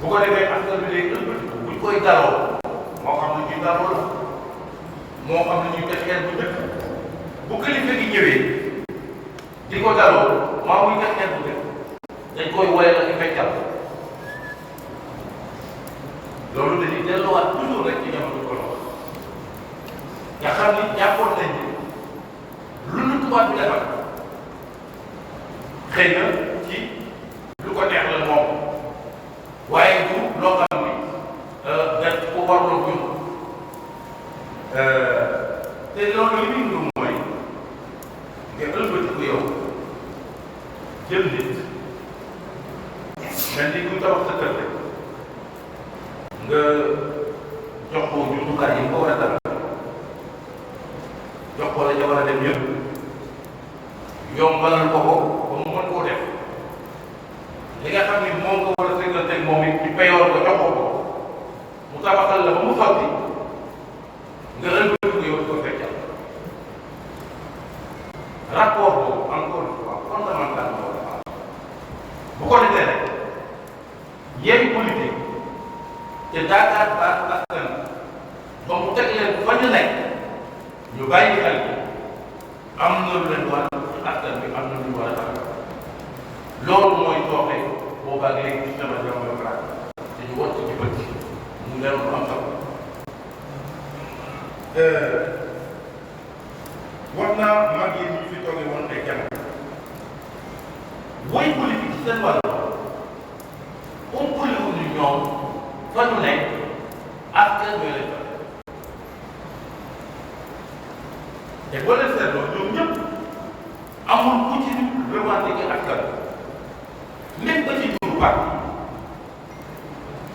bu ko defee askan bi léegi buñ koy daloo moo xam ne ñuy daloo la moo xam ne ñuy def bu njëkk bu kilifa gi ñëwee di ko daloo maa muy def bu njëkk dañ koy woyal ak feccal loolu dañuy delluwaat toujours rek ci jamono kolo nga xam ni jàppoon nañ ni lu nu tubaab bi defal xëy na ci lu ko neex la moom waaye du loo xam ni dañ ko warloo bu te loolu li muy ndu mooy nga ëlbati ko yow jël nit mel ni kuy tabax sa kër rek nga jox ko jumtukaay yi ko war a dara jox ko la ca war a dem yëpp yombalal ko ko ba mu mën koo def li nga xam ni moom nga war a sécurité moom it ci payoor ko jox ko mu tabaxal la ba mu sotti nga ëlbati ko yow di ko feccal rapport boobu encore une fois fondamentalement bu ko defee rek yéen politique te daakaar baax askan ba mu teg leen fa ñu nekk ñu bàyyi xel am na lu leen war askan bi am na lu ñu war a tax loolu mooy tooxe boobaag léegi système démocratique te ñu wàcc ci bët mu leen lu am solo wax naa mag yi ñu fi toogee woon ay jamono woy politique ci seen wàll umpaliwuñu ñoom fa ñu nekk askan bi leen fa te boo leen seetloo ñoom ñëpp amul ku ci revendiquer askan même ba ci jur parti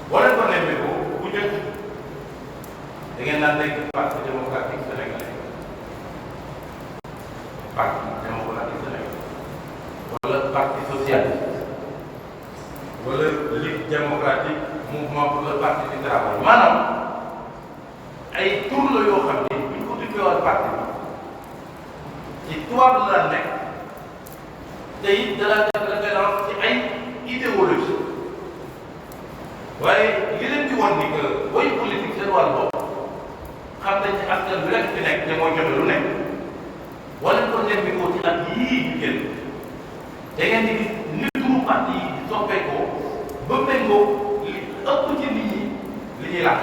boo leen ko nemmee ko bu njëkk da ngeen naan nekk parti démocratique sénégalais parti démocratique sénégalais wala parti socialiste wala ligue démocratique mouvement pour le parti du travail maanaam ay tur la yoo xam ne buñ ko duppee parti bi ci tubaab la daan nekk te it da daan def référence ci ay idéologie waaye li leen di wan ni que booy politique seen wàll bopp xam nañ ci askan bi rek fi nekk te mooy joxe lu nekk wala ko nekk bi ko ci at yii ñu génn da ngeen di gis ni turu parti yi di soppeekoo ba méngoo li ëpp ci nit ñi li ñuy laaj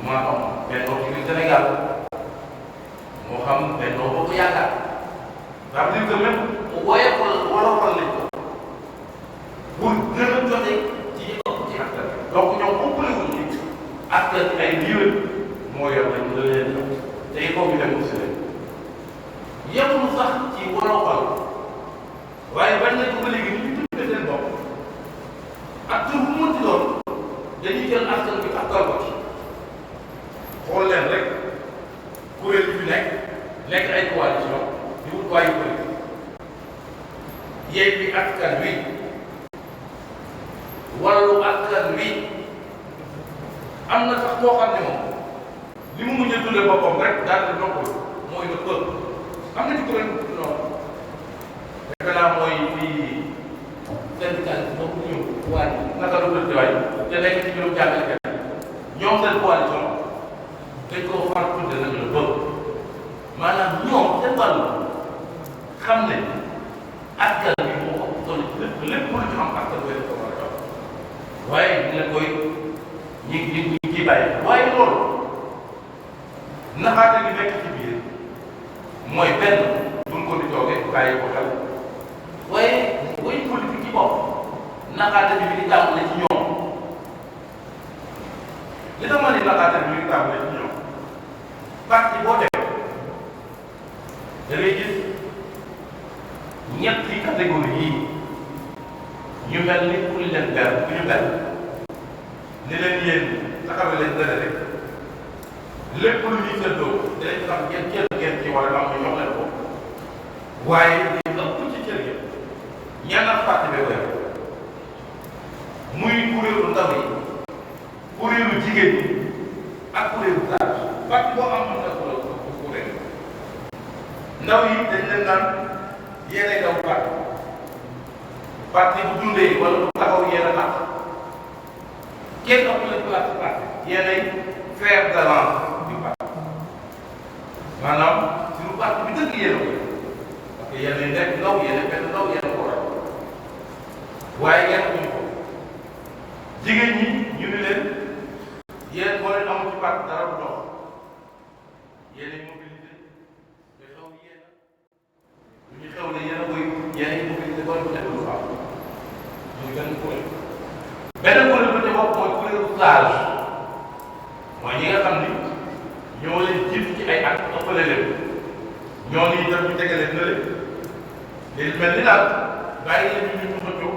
moo xam Benno Siggil Sénégal moo xam Benno Bokk Yaakaar ça veut dire que même woyofal wolofal lañ ko pour gën a joxe ci ëpp ci askan bi donc ñoom ëppale wuñ ci askan bi ay liiwén moo yor lañ la leen jox te il faut ñu dem aussi leen yemuñu sax ci wolofal waaye bañ nañ ko ba léegi ñu tuddee seen bopp ak tur bu mënti doon dañuy jël askan bi takkal ko ci xool leen rek kuréel yi fi nekk ay coalition di wut waayu politique Yewwi Askan Wi Wallu Askan Wi am na sax koo xam ne moom li mu mujj a tuddee boppam rek daal di noppal mooy le peuple am na ci kuréel noonu defe naa mooy fii syndicat boobu ñëw waaye naka la tuddee waay te nekk ci mbirum jàngalekat ñoom seen coalition dañ koo far tudde nañu la bëgg maanaam ñoom seen wàllu xam ne askan bi moo ëpp solo ci lépp lu ci am askan bi ko war a jox waaye ñu leen koy ñi ciy bàyyi waaye loolu naxaate gi nekk ci biir mooy benn duñ ko di toogee bàyyi ko xel waaye way politique ci bopp naxaate bi mi ngi tàmbale ci ñoom li tax ma ne naxaate bi mi ngi tàmbale ci ñoom parti boo demee da ngay gis ñetti catégorie yii ñu mel ni ku leen ber ku ñu ber ni leen yéen taxawee leen dana rek lépp lu ñuy seddoo dinañ xam ngeen ci wala am ñu jox leen ko waaye li ëpp ci cër yi ñaanal parti bi ko muy kuréelu ndaw yi kuréelu jigéen ñi ak kuréelu saag parti boo am na kuréel ndaw yi dañ leen naan yéenay daw parti parti bu dundee wala bu taxaw yéen a tax kenn ëpp leen place parti yéenay fer de lance du parti maanaam suñu parti bi dëgg yéen a ko parce que yéenay nekk ndaw yéen a benn ndaw yéen a ko war waaye yéen a ko jigéen ñi ñu ni leen yéen boo leen amul ci parti dara bu dox yéenay mobilisé te xew yéen a lu ñu xew ne yéen a koy yéenay mobilisé ba ñu def lu baax muy benn kuréel beneen kuréel bu ñu bokk mooy kuréelu sage mooy ñi nga xam ni ñoo leen jiitu ci ay at ëppale leen ñoo ni itam ñu tege leen na leen léegi mel ni daal bàyyi leen ñu ñu xëccoo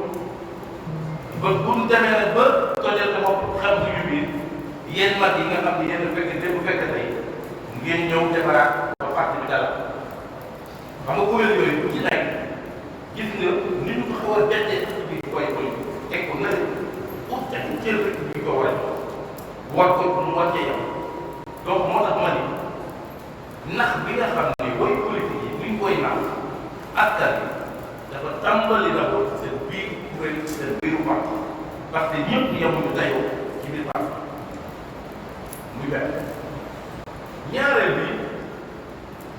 ba bu ñu demee nag ba tojal sa bopp xam suñu biir yéen mag yi nga xam ni yéen a fekk démb fekk tey ngeen ñëw defaraat ba parti bi dal xam nga kuréel yooyu bu ci nekk gis nga ni ñu ko xaw a bettee ci biir koy teg ko na leen pour teg cër rek ñu ko war ko mu war cee yam donc moo tax ma ni nax bi nga xam ne woy politique yi buñ koy naaw askan bi dafa tàmbali d'abord seen biir kuréel seen biiru parti parce que ñëpp yemuñu tayoo ci biir parti muy benn ñaareel bi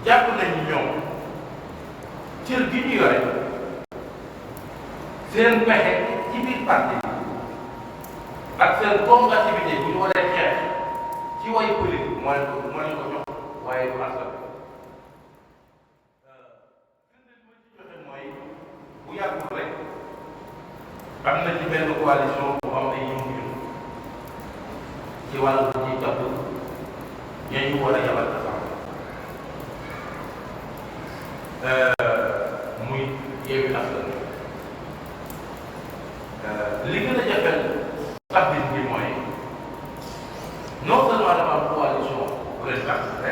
jàpp nañu ñoom cër gi ñu yore seen pexe ci biir parti bi ak seen combativité bu ñu waree xeex ci way politique moo leen ko jox waaye du askan bi mooy bu yàggul rek am na ci benn coalition bu am ay yëngu-yëngu ci wàllu ci topp ñee ñu war a yabal muy Yewwi Askan Wi li gën a jafeel sabbin bi mooy non seulement dafa am coalition bu leen participé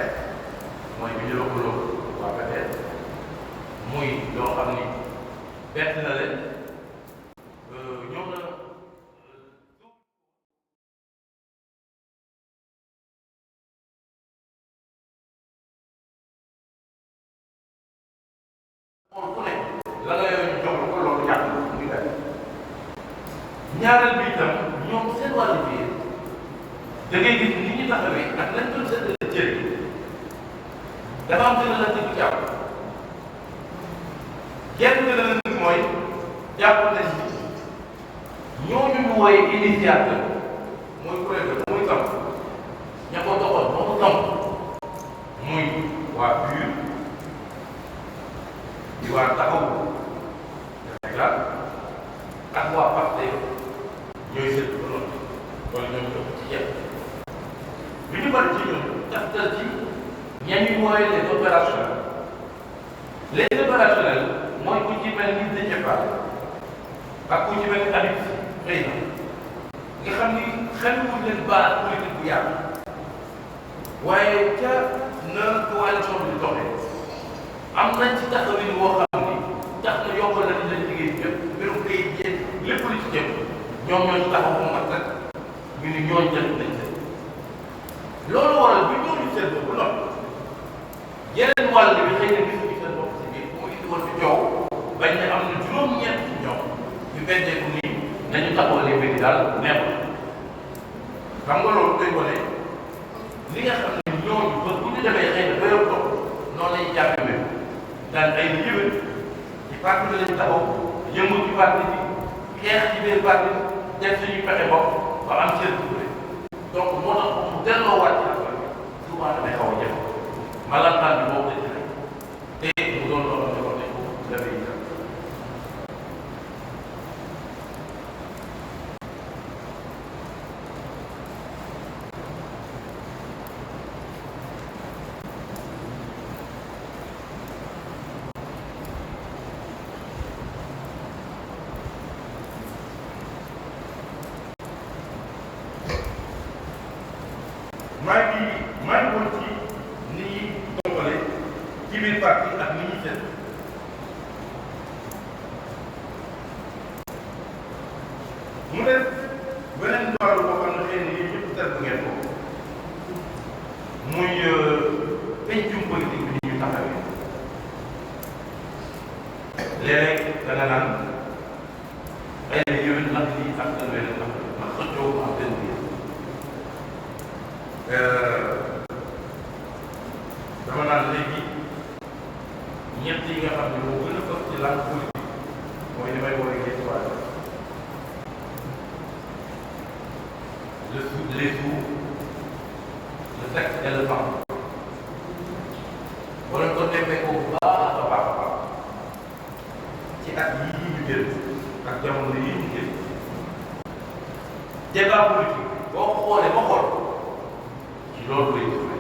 mooy bi ñu lëkkaloo waa PDS muy yoo xam ni bett na leen ñoom na xool ku ne la nga yooyu jox ko loolu yàq muy benn ñaareel bi itam ñoom seen wàllu biir da ngay gis ni ñu taxawee ak lañ doon seetlu cër yi dafa am dina la dëgg jàpp genn dina la dëgg mooy jàpp nañ ñooñu ñu wooye initiateur muy kuréel muy tam ña ko doxal ba mu tam muy waa PUR di waa taxawu Sénégal ak waa Pastef ñooy seet ba noonu wala ñoom ñoo ci jeex bi ñu bari ci ñoom taxtal ci ñañu mooy les opérationnels mooy ku ci mel ni Déthié Fall ak ku ci mel ni Habib Sy xëy na nga xam ni xel wuñ leen base politique bu yàgg waaye ca na coalition bi di doxee am nañ ci taxawin woo xam ni tax na yombal na leen liggéey yëpp mbirum kayit yéen lépp lu ci jëm ñoom ñoo ci taxaw mu mat rek ñu ni ñooñu jël nañ leen loolu waral bi ñooñu seen bopp bu noppi yeneen wàll bi xëy na gisuñu seen bopp si biir mu indi woon ci coow bañ ne am na juróom-ñeent ci ñoom ñu beddeeku nii nañu taxawalee mbir daal neexul xam nga loolu day wane li nga xam ne ñooñu ba bu ñu demee xëy na ba yor topp noonu lañuy jàppe même daan ay yëwén ci parti bi lañu taxaw yëngu ci parti bi xeex ci biir parti bi def suñu pexe bopp ba am seen tuure donc moo tax mu delloowaat ci affaire bi souvent damay xaw a jafe malantaan bi boobu la ci rek te mu doon loo xam ne war nañ ko dafay itam maa ngi woon ci ni ñuy doxale ci biir parti ak ni ñuy seet mu def beneen wàllu boo xam ne xëy na yéen ñëpp seetlu ngeen ko muy pencum politique bi ni ñu taxawee léeg-léeg da nga naan ay na yéwén nag lii ak seen weneen nag ndax xëccoo ko am seen biir dama naan léegi ñett yi nga xam ne moo gën a fës ci langue politique mooy li may woowee les trois les sous le sexe et le sang wala ko demee ko bu baax a baax a baax ci at yii ñu jël ak jamono yii ñu jël débat politique boo ko xoolee ba xool ci loolu lay jëmee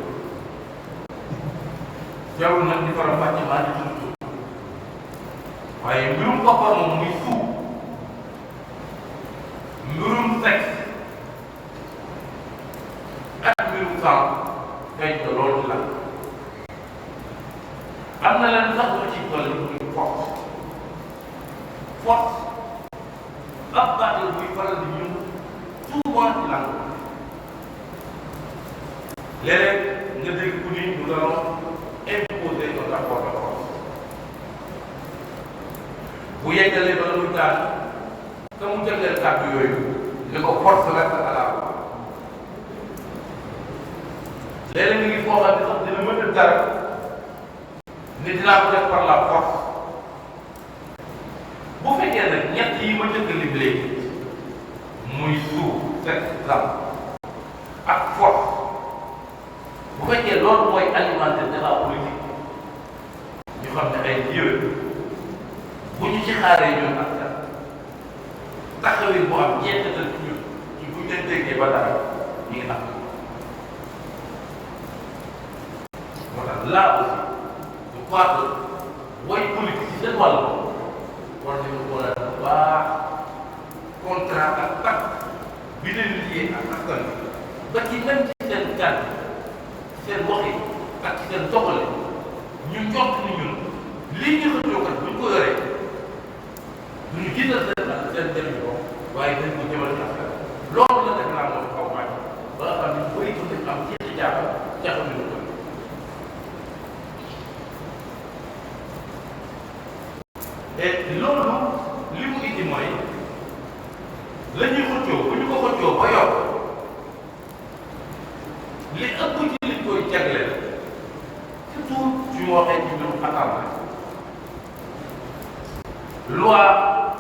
jarul nag di faram fàcce maa ngi tudd waaye mbirum koppar moom muy suuf mbirum sexe ak mbirum sang feeñ na loolu ci la am na leen sax lu ci dolli muy force force ab baat la buy faral di ñëw souvent ci langue léeg-léeg nga dégg ku ni nous allons imposer notre rapport de force bu yeggalee ba la muy daal te mu jagleel kàddu yooyu ne ko force rek à la fois léeg-léeg nga ngi foo xam ne sax dina mën a dara ne dinaa ko def par la force bu fekkee nag ñett yi ma njëkk a lim léegi muy suuf sexe sang ak force bu fekkee loolu mooy alimenter débat politique ñu xam ne ay yéwén bu ñu ci xaaree ñun ak taxawin bu am jeexital ci ñun ci bu ñu leen déggee ba dara ñu ngi nax moo tax là aussi je crois que way politique ci seen wàll war nañu boole bu baax contrat ak pacte bi leen lié ak askan bi ba ci même ci seen kàddu seen waxi ak ci seen doxale ñu njort ni ñun lii ñu xëccoo kat bu ñu ko yoree du ñu gisal seen njëriñ bopp waaye dañ ko jëmal ci askan loolu la def naa moom xaw màcc ba nga xam ne bëri ko dañ am ci jaaxal jaaxal ñu ko et loolu li mu indi mooy la ñuy xëccoo bu ñu ko xëccoo ba yor li ëpp ci liñ koy jagleel surtout su ma waxee ci mbirum assemblée loi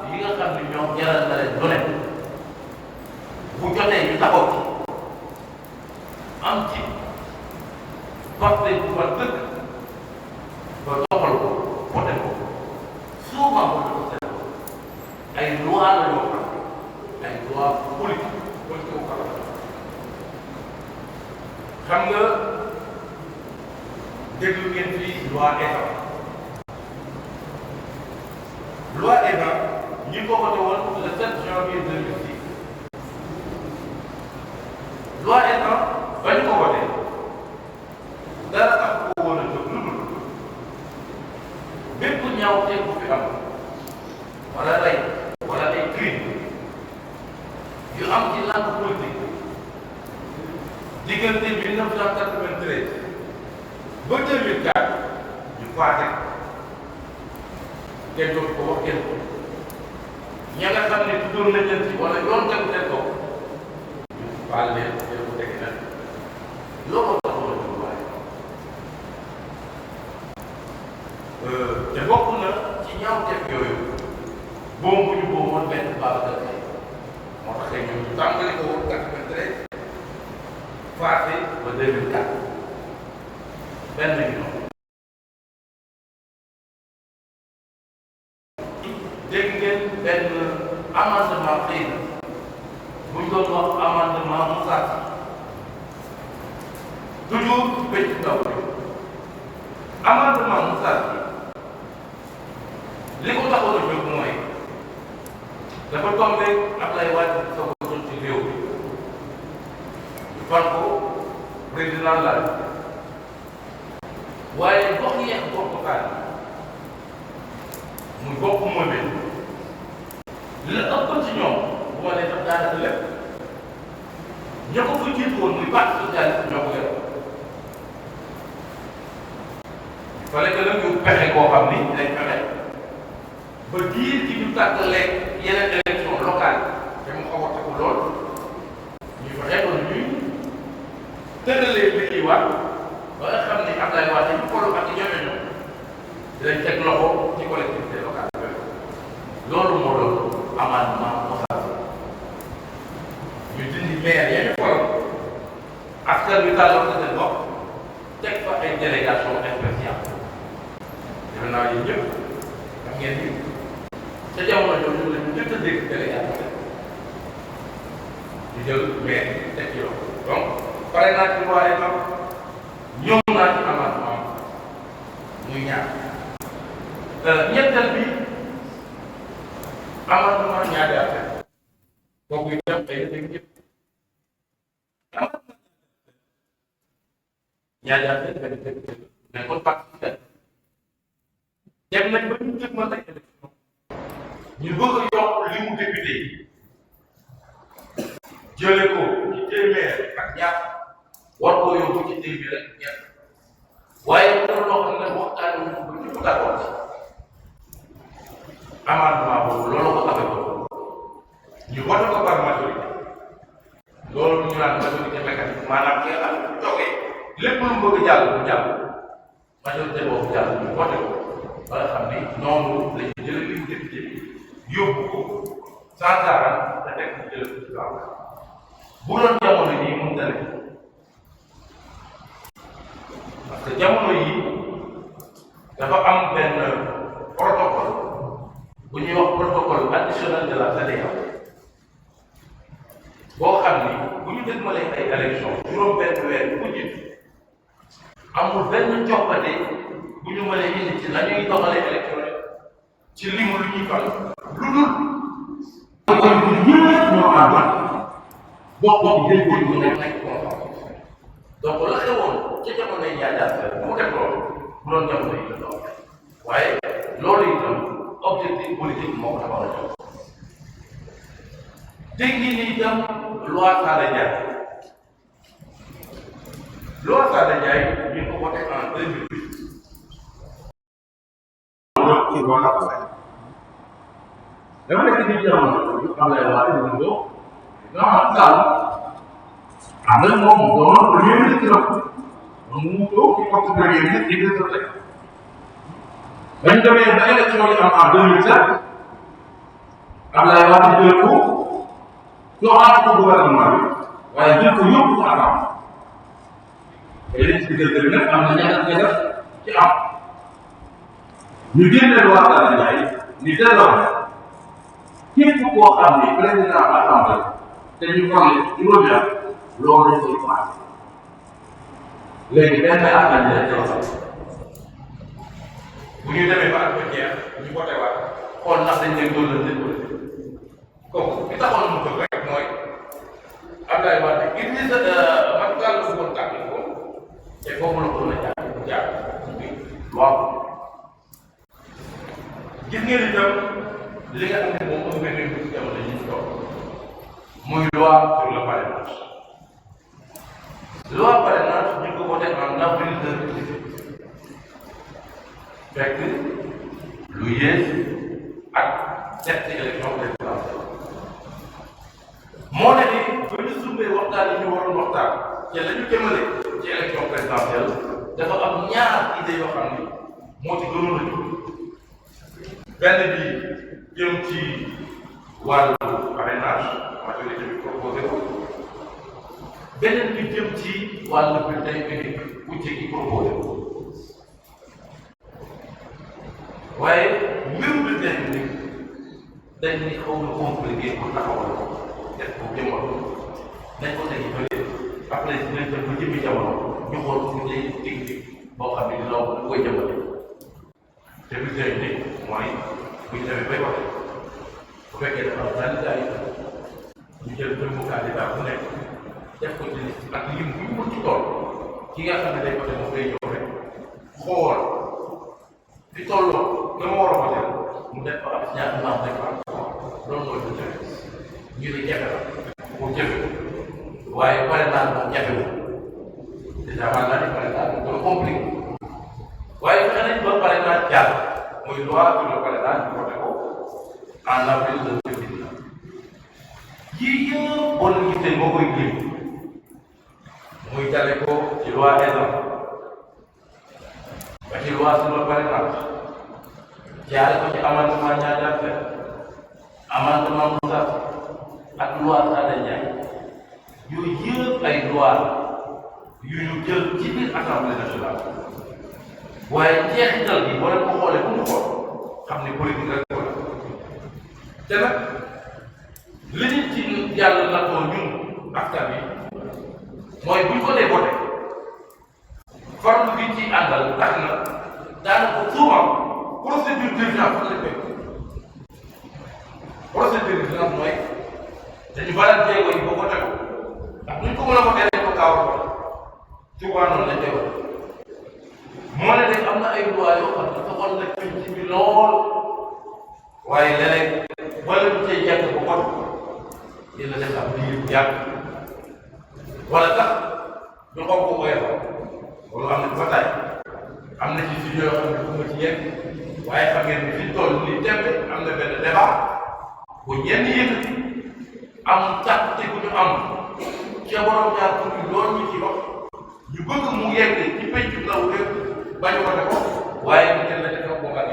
yi nga xam ne ñoom jaral na leen doole bu jotee ñu taxaw ci am ci porte bu ma dëkk ba doxal ko voté ko souvent ko ay loi la yoo xam ay loi politique ko xam nga déglu ngeen fii loi EVA loi EVA ñi ko voté woon le 7 janvier 2006 loi EVA ba ñu ko voté dara tax ko woon a jóg lu dul bépp ñaawteef bu fi am wala rey wala ay crime yu am ci langue politique diggante 1993 ba 2004 ñu faate kenn dootu ko wax kenn ko ña nga xam ne tuddoon nañ leen ci wala yoon tegu leen ko ñu baal leen leen ko tegi nag loo ko taxoon a jóg waaye te bokk na ci ñaawteef yooyu boobu bu ñu booboon benn Babacar Seye moo tax ñoom ñu tàmbali ko woon 93 faate ba 2004 benn ñu noonu dégg ngeen benn amendement xëy na bu ñu doon wax amendement Moussa toujours bëcc ndaw bi amendement Moussa li ko taxoon a jóg mooy dafa tombé Abdoulaye Wade soo ko jot ci réew bi ñu fal ko président la waaye gox yeex gox ko kaay muy bokk moomeel la ëpp ci ñoom bu ma nee sax daanaka lépp ña ko fa jiitu woon muy parti socialiste ñoo ko yor fallait que nag ñu pexe koo xam ni dañ fexe ba diir ci ñu tàggalee yeneen élection amendement constaté ñu dindi maire ya ñu faral askan wi tàllal ko seen bopp teg fa ay délégation spéciale defe naa yéen ñëpp xam ngeen ni ca jamono jooju la ñu njëkk a dégg délégation ñu jël maire teg ci loolu donc pare naa ci waa exemple ñëw naa ci amendement muy ñaar ñetteel bi amendement ñaari affaire kooku itam ay dégg ñëpp ñaari affaire mais kon parti dem nañ ba ñu jëg ma lay élection ñu bëgg a yokk li mu député yi jële ko ci téeméer ak ñaar war koo yóbbu ci téeméer ak ñaar waaye loolu loo xam ne waxtaan wu ñu ba ñëpp d'accord ci amendement boobu loolu ko tax a jóg ñu voté ko par majorité loolu ñu naan majorité mécanique maanaam ki nga xam ne bu toogee lépp lu mu bëgg jàll bu jàll majorité boobu jàll ñu voté ko ba nga xam ni noonu la ñu jëlee li mu député yóbbu ko sans dara te teg ñu jëlee ko ci kaw bu doon jamono yii mënut a nekk parce que jamono yii dafa am benn protocole bu ñuy wax protocole additionnel de la CEDEAO boo xam ni bu ñu dégmalee ay élection juróom benn weer bu jiitu amul benn coppite bu ñu mënee indi ci la ñuy doxalee élection yi ci limu lu ñuy fal lu dul mooy bu ñëpp ñoo àndoon bokk jël ko ñu nekk consensus donc la xewoon ca jamono yi ñaajaat mu def loolu bu doon jamono yi la doon waaye loolu itam objectif politique moo ko taxaw a jóg dégg ni itam loi Sada Ndiaye loi Sada Ndiaye ñu ko voté en 2008 dafa nekk ci jamono am na waa ci ñu do nga xam daal am na moom doon premier ministre mu ko ci poste premier ministre di ko rek bañ demee ba élection yi am en 2007 Abdoulaye Wade jël ko joxaat ko gouvernement bi waaye jël ko yóbbu ko Assemblée te léegi ci diggante bi nag am na ñaata nga def ci am ñu génne loi Sada Ndiaye ni désormais képp koo xam ne président Assemblée te ñu formé juróomi at loolu lañ koy commencé léegi benn Assemblée lañ koy bu ñu demee ba at ba jeex ñu voté waat xool ndax dañ leen doon leen déggoo kooku li taxoon mu jóg rek mooy Abdoulaye Wade Idrissa Macky Sall la bëggoon tàgg ko te foofu la ko mën a jaar ci biir loi gis ngeen itam li nga xam ne moom moo gën a ci jamono yi ñu toog muy loi sur le parrainage loi parrainage ñu ko voté en avril 2017 fekk lu yées ak cette élection présidentielle moo ne ni ba ñu sumbee waxtaan yi ñu waroon waxtaan te la ñu jëmale ci élection présidentielle dafa am ñaar idée yoo xam ni moo ci gënoon a jóg benn bi jëm ci wàllu parrainage majorité bi proposé ko beneen bi jëm ci wàllu bulletin unique bu ci proposé ko waaye mbiru bulletin unique dañ ni xaw na compliqué pour taxawal ko def ko jëmmal nañ ko tegi fële après dinañ def ba jëmmi jamono ñu xool ñu lay technique boo xam ne dina koy jëmmale te bulletin unique mooy bu ñu demee bay waxee bu fekkee dafa am candidat yi ñu jël benn candidat bu nekk def ko ci liste ak lim bu ñu mën ci toll ki nga xam ne day voté moom day ñëw rek xool fi tolloo nga ma war a voté mu def ko ak ñaar naam rek loolu mooy lu jafe ñu ne jafe la pour jafe waaye parrainage moom jafewul dèjà maanaam ni parrainage moom dana compliqué waaye fexe nañ ba parrainage jàll muy loi sur le parrainage ñu voté ko en avril 2019 yii yëpp boo leen gisee moo koy lim muy jale ko ci loi ESAM ba ci loi sur le parrainage jaare ko ci amendement ñaari affaire amendement Moussa ak loi Sada Ndiaye yooyu yëpp ay loi yu ñu jël ci biir assemblée nationale waaye jeexital bi boo leen ko xoolee bu mu xool xam ne politique rek la te nag li ñu ci yàlla nattoo ñun askan bi mooy buñ ko dee voté farlu bi ci àndal tax na daanaka souvent procédure d'urgence lañ koy procédure d'urgence mooy dañu baral jéego yi ba voté ko ndax buñ ko mën a voté dañ ko gaaw a voté souvent noonu lañ koy voté moo ne rek am na ay loi yoo xam ne soxal na ci bi lool waaye léeg-léeg wala ñu cay jàng ba voté dina def am lii yëpp yàgg wala sax ñu xaw ko woyofal loolu am na ci bataay am na ci suñu yoo xam ne bu ma ci yegg waaye xam ngeen ni fi ñu toll nii tembe am na benn débat bu ñenn yëkkati am tàtte bu ñu am ca borom ñaar pour ñu loolu ñu ci wax ñu bëgg mu yegg ci penc ndaw réew bañu ko ko waaye ñu jël la ca kaw boo xam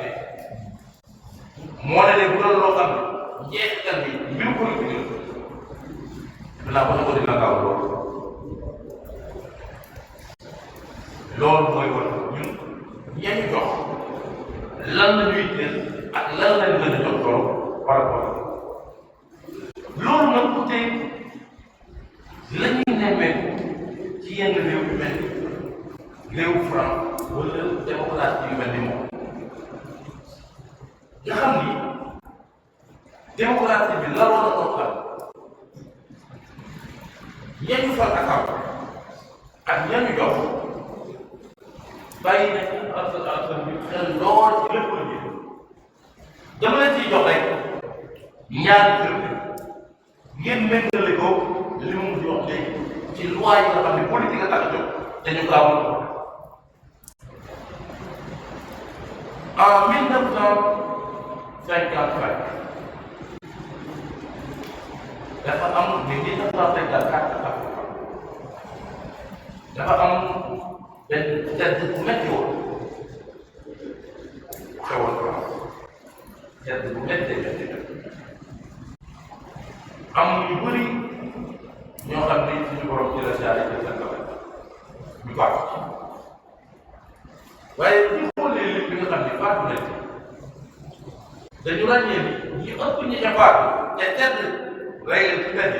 moo ne de bu doon loo xam ne njeexital bi mbiru politique la dinaa ko dina gaaw loolu mooy kon ñun ñañu jox lan la ñuy jël ak lan lañ gën a jox solo par rapport loolu nag ku tey la ñuy nemmeeku ci yenn réew yu mel ni réewu France wala démocratie yu mel ni moom nga xam ni démocratie bi la war a toppal ñañu fal ak ñañu jox bàyyi na ci askan bi xel lool ci lépp la jël dama leen ciy jox rek ñaari firnde ngeen méngale ko li mu jox léegi ci loi yi nga xam ne politique a tax a jóg te ñu gaaw a en 1955 dafa am ne 1954 dafa am benn sedd bu métti woon xewoon France sedd bu métti am ñu bëri ñoo xam ne suñu borom ci la jaaree ci seen domaine ñu faatu ci waaye bu ñu xoolee lépp li nga xam ne faatu nañ dañu ràññee ni ñi ëpp ñi ca faatu te sedd rey leen ci mbedd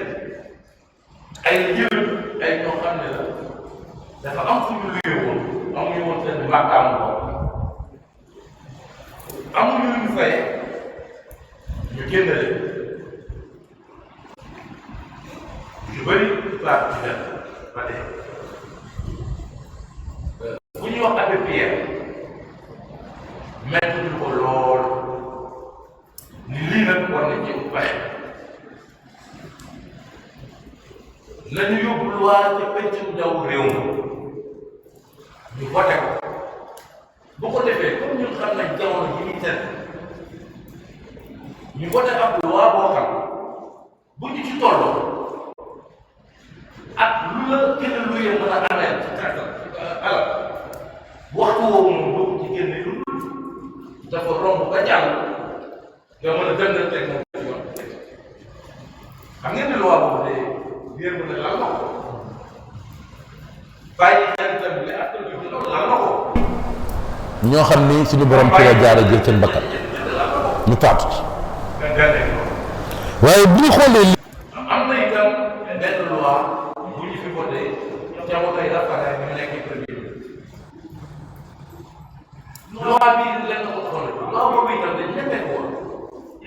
ay yële ay ñoo xam ne la dafa am fu ñu luyee woon amuñu woon seen màkkaamu bopp amuñu lu ñu fayee ñu génn leen yu bëri faatu ci benn ba tey bu ñuy wax abbé Pierre mettre ñu ko lool ni lii nag war nañ ci faye nañu yóbbu loi ca pencum ndaw réew mi ñu voté ko bu ko defee comme ñun xam nañ jamono yi ñuy tënk ñu voté ab loi boo xam bu ñu ci tolloo ak lu la gën a luye mën a amee ci kàttan alal waxtu woowu moom boobu ci génne lu dafa romb ba jàll nga mën a dëndanteeg moom yoon xam ngeen ne loi boobu de yéen mën na lan la ko bàyyi xel tamit li ak tamit loolu lan la ko ñoo xam ni suñu borom ci la jaara jël seen bakkan ñu faatu ci waaye bu ñu xoolee li am na itam benn loi bu ñu fi voté jamono yi dafa ñu nekk premier loi bi lenn ko taxoon loi boobu itam dañ ñettee ko woon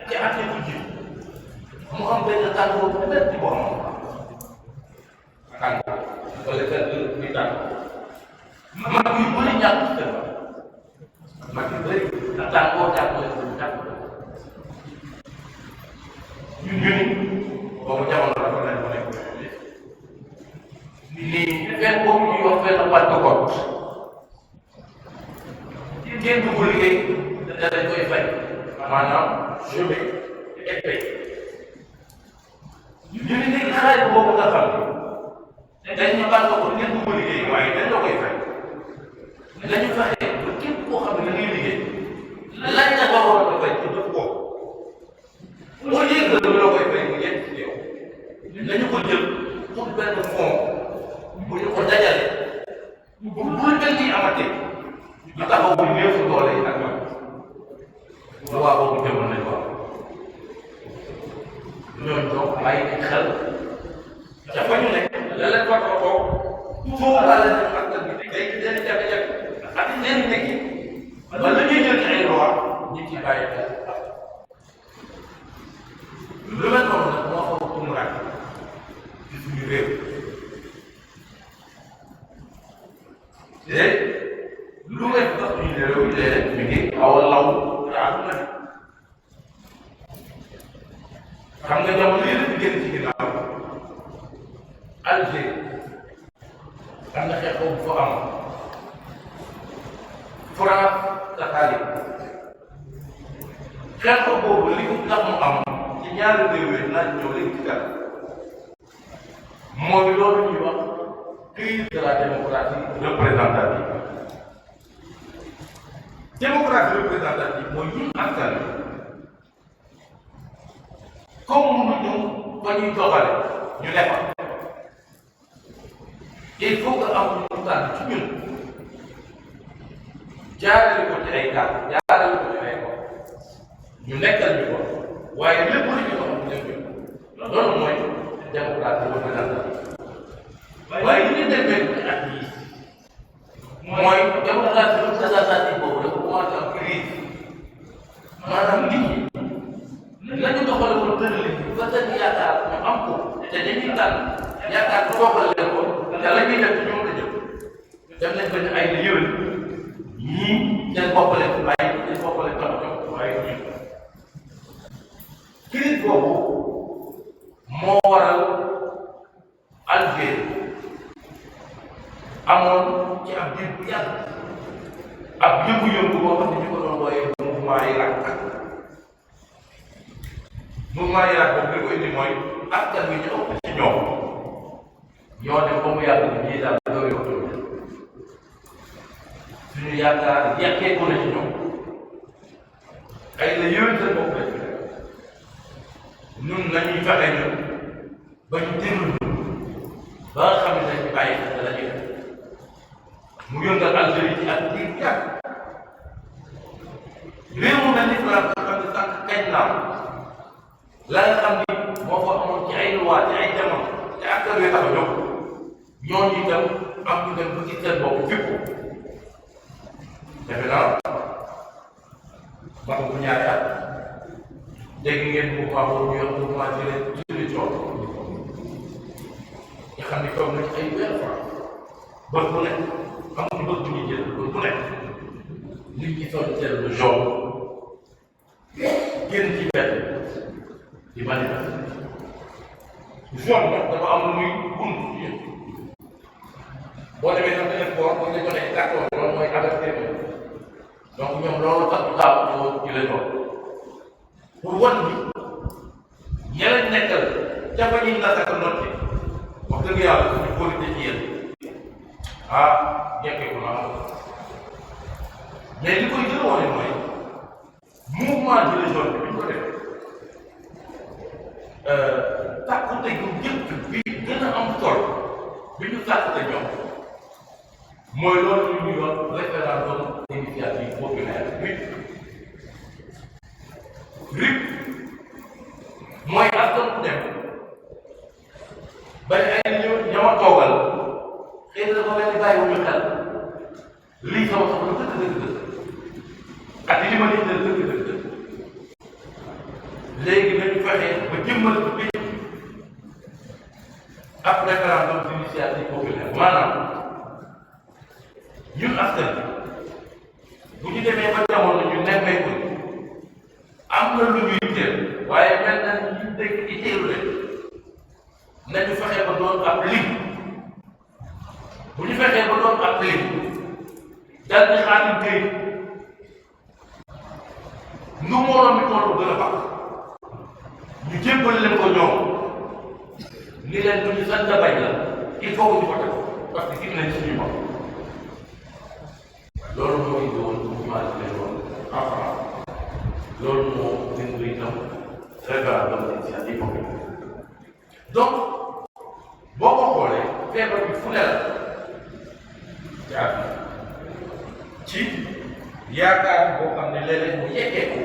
ci at yi mujj mu am benn tàngoor bu metti boo xam tàng wala fekk muy tàng mag yu bëri ñàkk ci def mag yu bëri tàngoo tàngoo ñun boobu jamono dafa nekk mu nekk nii fenn boobu ñuy wax fenn Pentecôte kenn du ko liggéey dañ koy fay maanaam chômage et paye ñu ne léegi xaalis boobu nga xam ne dañ ñu Pentecôte kenn du ko liggéey waaye dañ la koy fay dañu fexe ba képp koo xam ne da ngay liggéey lañ la ko waroon a fay ci def ko au lieu nga lu la koy fay mu yegg ci yow nañu ko jël pour benn fond bu ñu ko dajale bu mel ni amatee ñu taxaw bu néew su doole yi ak man waa boobu jëmoon nañ ko ñooñu donc bàyyi nañ xel dafa ñu nekk la leen war a toog tuubaale nañu askan bi day leen jafe-jafe ak leen nekki ba la ñuy jël ci ay loi ñu ci bàyyi xel lu mel noonu nag moo xaw a tumuraat ci suñu réew te lu ngay tax suñu réew yi léeg-léeg mi ngi xaw a law yaatu na xam nga jamono yële di génn ci ginnaaw Algérie am na xeex boobu fa am France Italie xeex boobu li ko tax mu am ci ñaari réew yi naaj ñëw léegi ci kanam mooy loolu ñuy wax crise de la démocratie représentative démocratie représentative mooy ñun askan wi comme mënuñu ba ñuy doxale ñu defar il faut que am ñu tànn ci ñun jaarale ko ci ay kàddu jaarale ko ci ay ko ñu nekkal ñu ko waaye lépp lu ñu doon def loolu mooy démocratie représentative waaye li ñu demee ci at yii mooy démocratie représentative boobu dafa commencé am crise maanaam nit ñi nañu doxale ko tërali ba seen yaakaar ñu am ko te dañuy tànn yaakaar bu doxal leen ko te la ñuy def ci ñoom la jëm dem nañ ba ñu ay la yëwén ñii seen bopp leen bàyyi seen bopp leen tax ñoom waaye ñun crise boobu moo waral Algérie amoon ci ab diir bu yàgg ab yëngu-yëngu boo xam ne ñu ko doon wooyee mouvement Irak mouvement Irak boobu li ko indi mooy askan wi ñu ëpp ci ñoom ñoo dem ba mu yàgg ni ñii daal dooy autonomie suñu yaakaar yàqee ko na ci ñoom ay la yëwén seen bopp lañ ñun nañuy fexe ñun ba ñu déglu ba nga xam ne dañ ci bàyyi xel la ñuy def mu yëngal Algérie ci ak diir yàgg réew mu mel ni France xam ne sànq kañ naa la nga xam ni moo fa amoon ci ay loi ci ay jamono te askan wi tax a jóg ñooñu itam am ñu dem ba ci seen bopp fépp defe naa ba bu ñaari at dégg ngeen mouvement boobu ñu wax mouvement solution nga xam ni toog na ci ay weer bët bu nekk amuñu bët bu ñuy jël bët bu nekk nit ñi sol seen lu jaune génn ci benn di manifester jaune nag dafa am lu muy bunt ci yéen boo demee sax beneen sport boo ñu joxee carton loolu mooy avertir donc ñoom loolu tax du taaw ci la ñoom pour wan ni ñeneen nekkal ca fa ñuy nasaka notti wax dëgg yàlla suñu politique ci yéen ah jekkee ko naa mais li koy gën a wane mooy mouvement de les jeunes bi ñu ko def tàkkute gu njëkk bi gën a am solo bi ñu tàkkute ñoom mooy loolu ñu ñuy wax référendum initiative populaire RIP mooy askan bu dem ba ay ñama toogal xëy na dafa mel ni bàyyiwuñu xel lii sama soxla dëgg ak li ma leen dëgg léegi nañu fexe ba jëmmal bi ab référendum d'initiative populaire maanaam ñun askan bi bu ñu demee ba jamono ñu nemmeeku am na lu ñuy teel waaye mel na ñu dégg ci teelu leen nañu fexe ba doon ab lim bu ñu fexee ba doon ab lim dal di xaatim këyit nu moroom mi toll gën a baax ñu jébbal leen ko ñoom ni leen du ñu sant bañ la il faut que ñu ko def parce que gis nañ suñu bopp loolu moo indi woon mouvement de les jeunes en France loolu moo indi itam référendum d'initiative populaire. Donc boo ko xoolee feebar bi fu ne la ci àdduna ci yaakaar boo xam ne léeg-léeg mu yeggeeku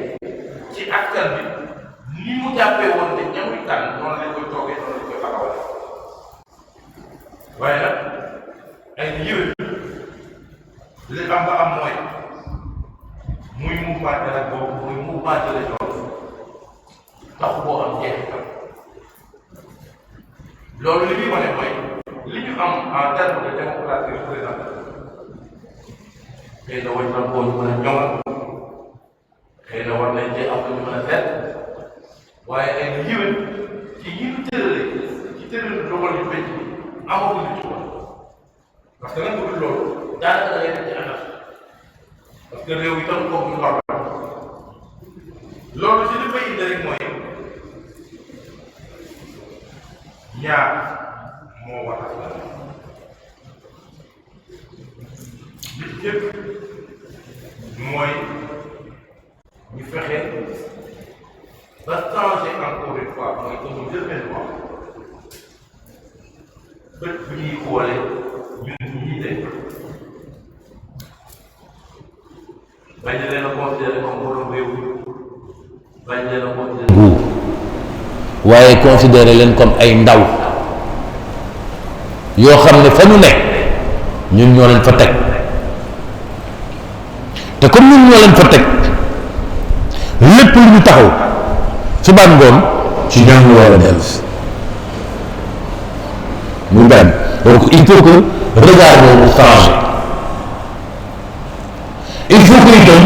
ci askan bi ni mu jàppee woon ne ñamuy tànn noonu lañ koy toogee noonu lañ koy taxawale waaye nag ay yëwén li am ba am mooy muy mouvement de la boobu muy mouvement de la jox taxu boo am jeexital loolu li muy wane mooy li ñu am en terme de démocratie représentative xëy na wañ na koo ñu mën a ñoŋal xëy na war nañ cee am lu ñu mën a seet waaye ay na yëwén ci yi ñu tërale ci tërale dogal yu bëcc bi amaguñu ci woon parce que nag bu dul loolu daanaka da ngay def ci anam parce que réew yi tam kooku ñu war loolu ci li koy indi rek mooy ñaar moo war a li ci jëkk mooy ñu fexe ba changer encore une fois mooy que mu jël benn wax bët bu ñuy xoolee ñun ñii de bañ leen a considéré comme borom réew bañ leen a considéré nguur waaye considéré leen comme ay ndaw yoo xam ne fa ñu nekk ñun ñoo leen fa teg te comme ñun ñoo leen fa teg lépp lu ñu taxaw suba ngoon ci ñoom ñu war a dellu muy benn donc il faut que regard boobu changer il faut que itam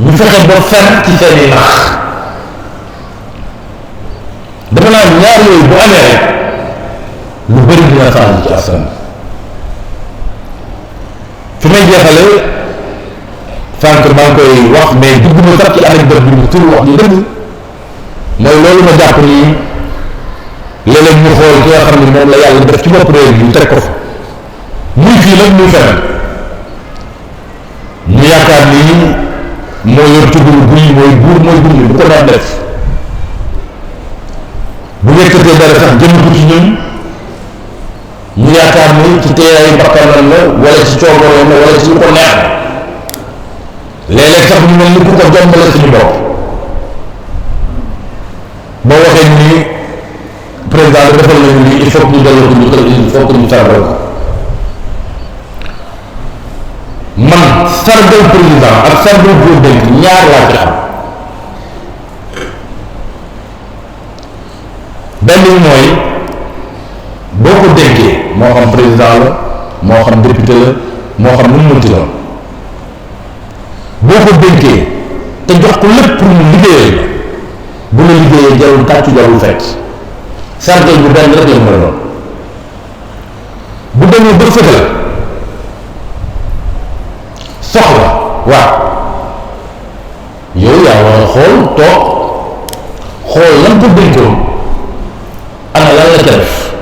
ñu fexe ba fen ci seeni nax dafa naa ñaar yooyu bu amee rek lu bëri dina changer ci askan fi may jeexale sànq maa ngi koy wax mais dugguma sax ci anecdote bi mu tur wax ñu dëgg mooy loolu ma jàpp ni léeg-léeg ñu xool ki nga xam ne moom la yàlla def ci bopp réew mi ñu teg ko fa muy fii nag muy feneen ñu yaakaar ni moo yor tugul guy mooy buur mooy dund bu ko daan def bu yëkkatee dara sax jënd ko ci ñun ñu yaakaar ni ci teeyaayu bakkanam la wala ci coobaroom la wala ci lu ko neex léeg-léeg sax ñu mel ni ku ko jombale suñu bopp boo waxee ni président bi defal nañu lii il faut que ñu delloo ko ñu kër il faut que ñu sargal ko man sargal président ak sargal góor dénk ñaar laa ci xam benn bi mooy boo ko dénkee moo xam président la moo xam député la moo xam nu mu mënti la boo ko dénkee te jox ko lépp pour mu liggéeyal la bu la liggéeyee jarul tàccu jarul fekk sargal bu benn rek la mën a doon bu demee ba fëgal soxla waaw yow yaa war a xool toog xool lan ko dénkoon ana lan la ca def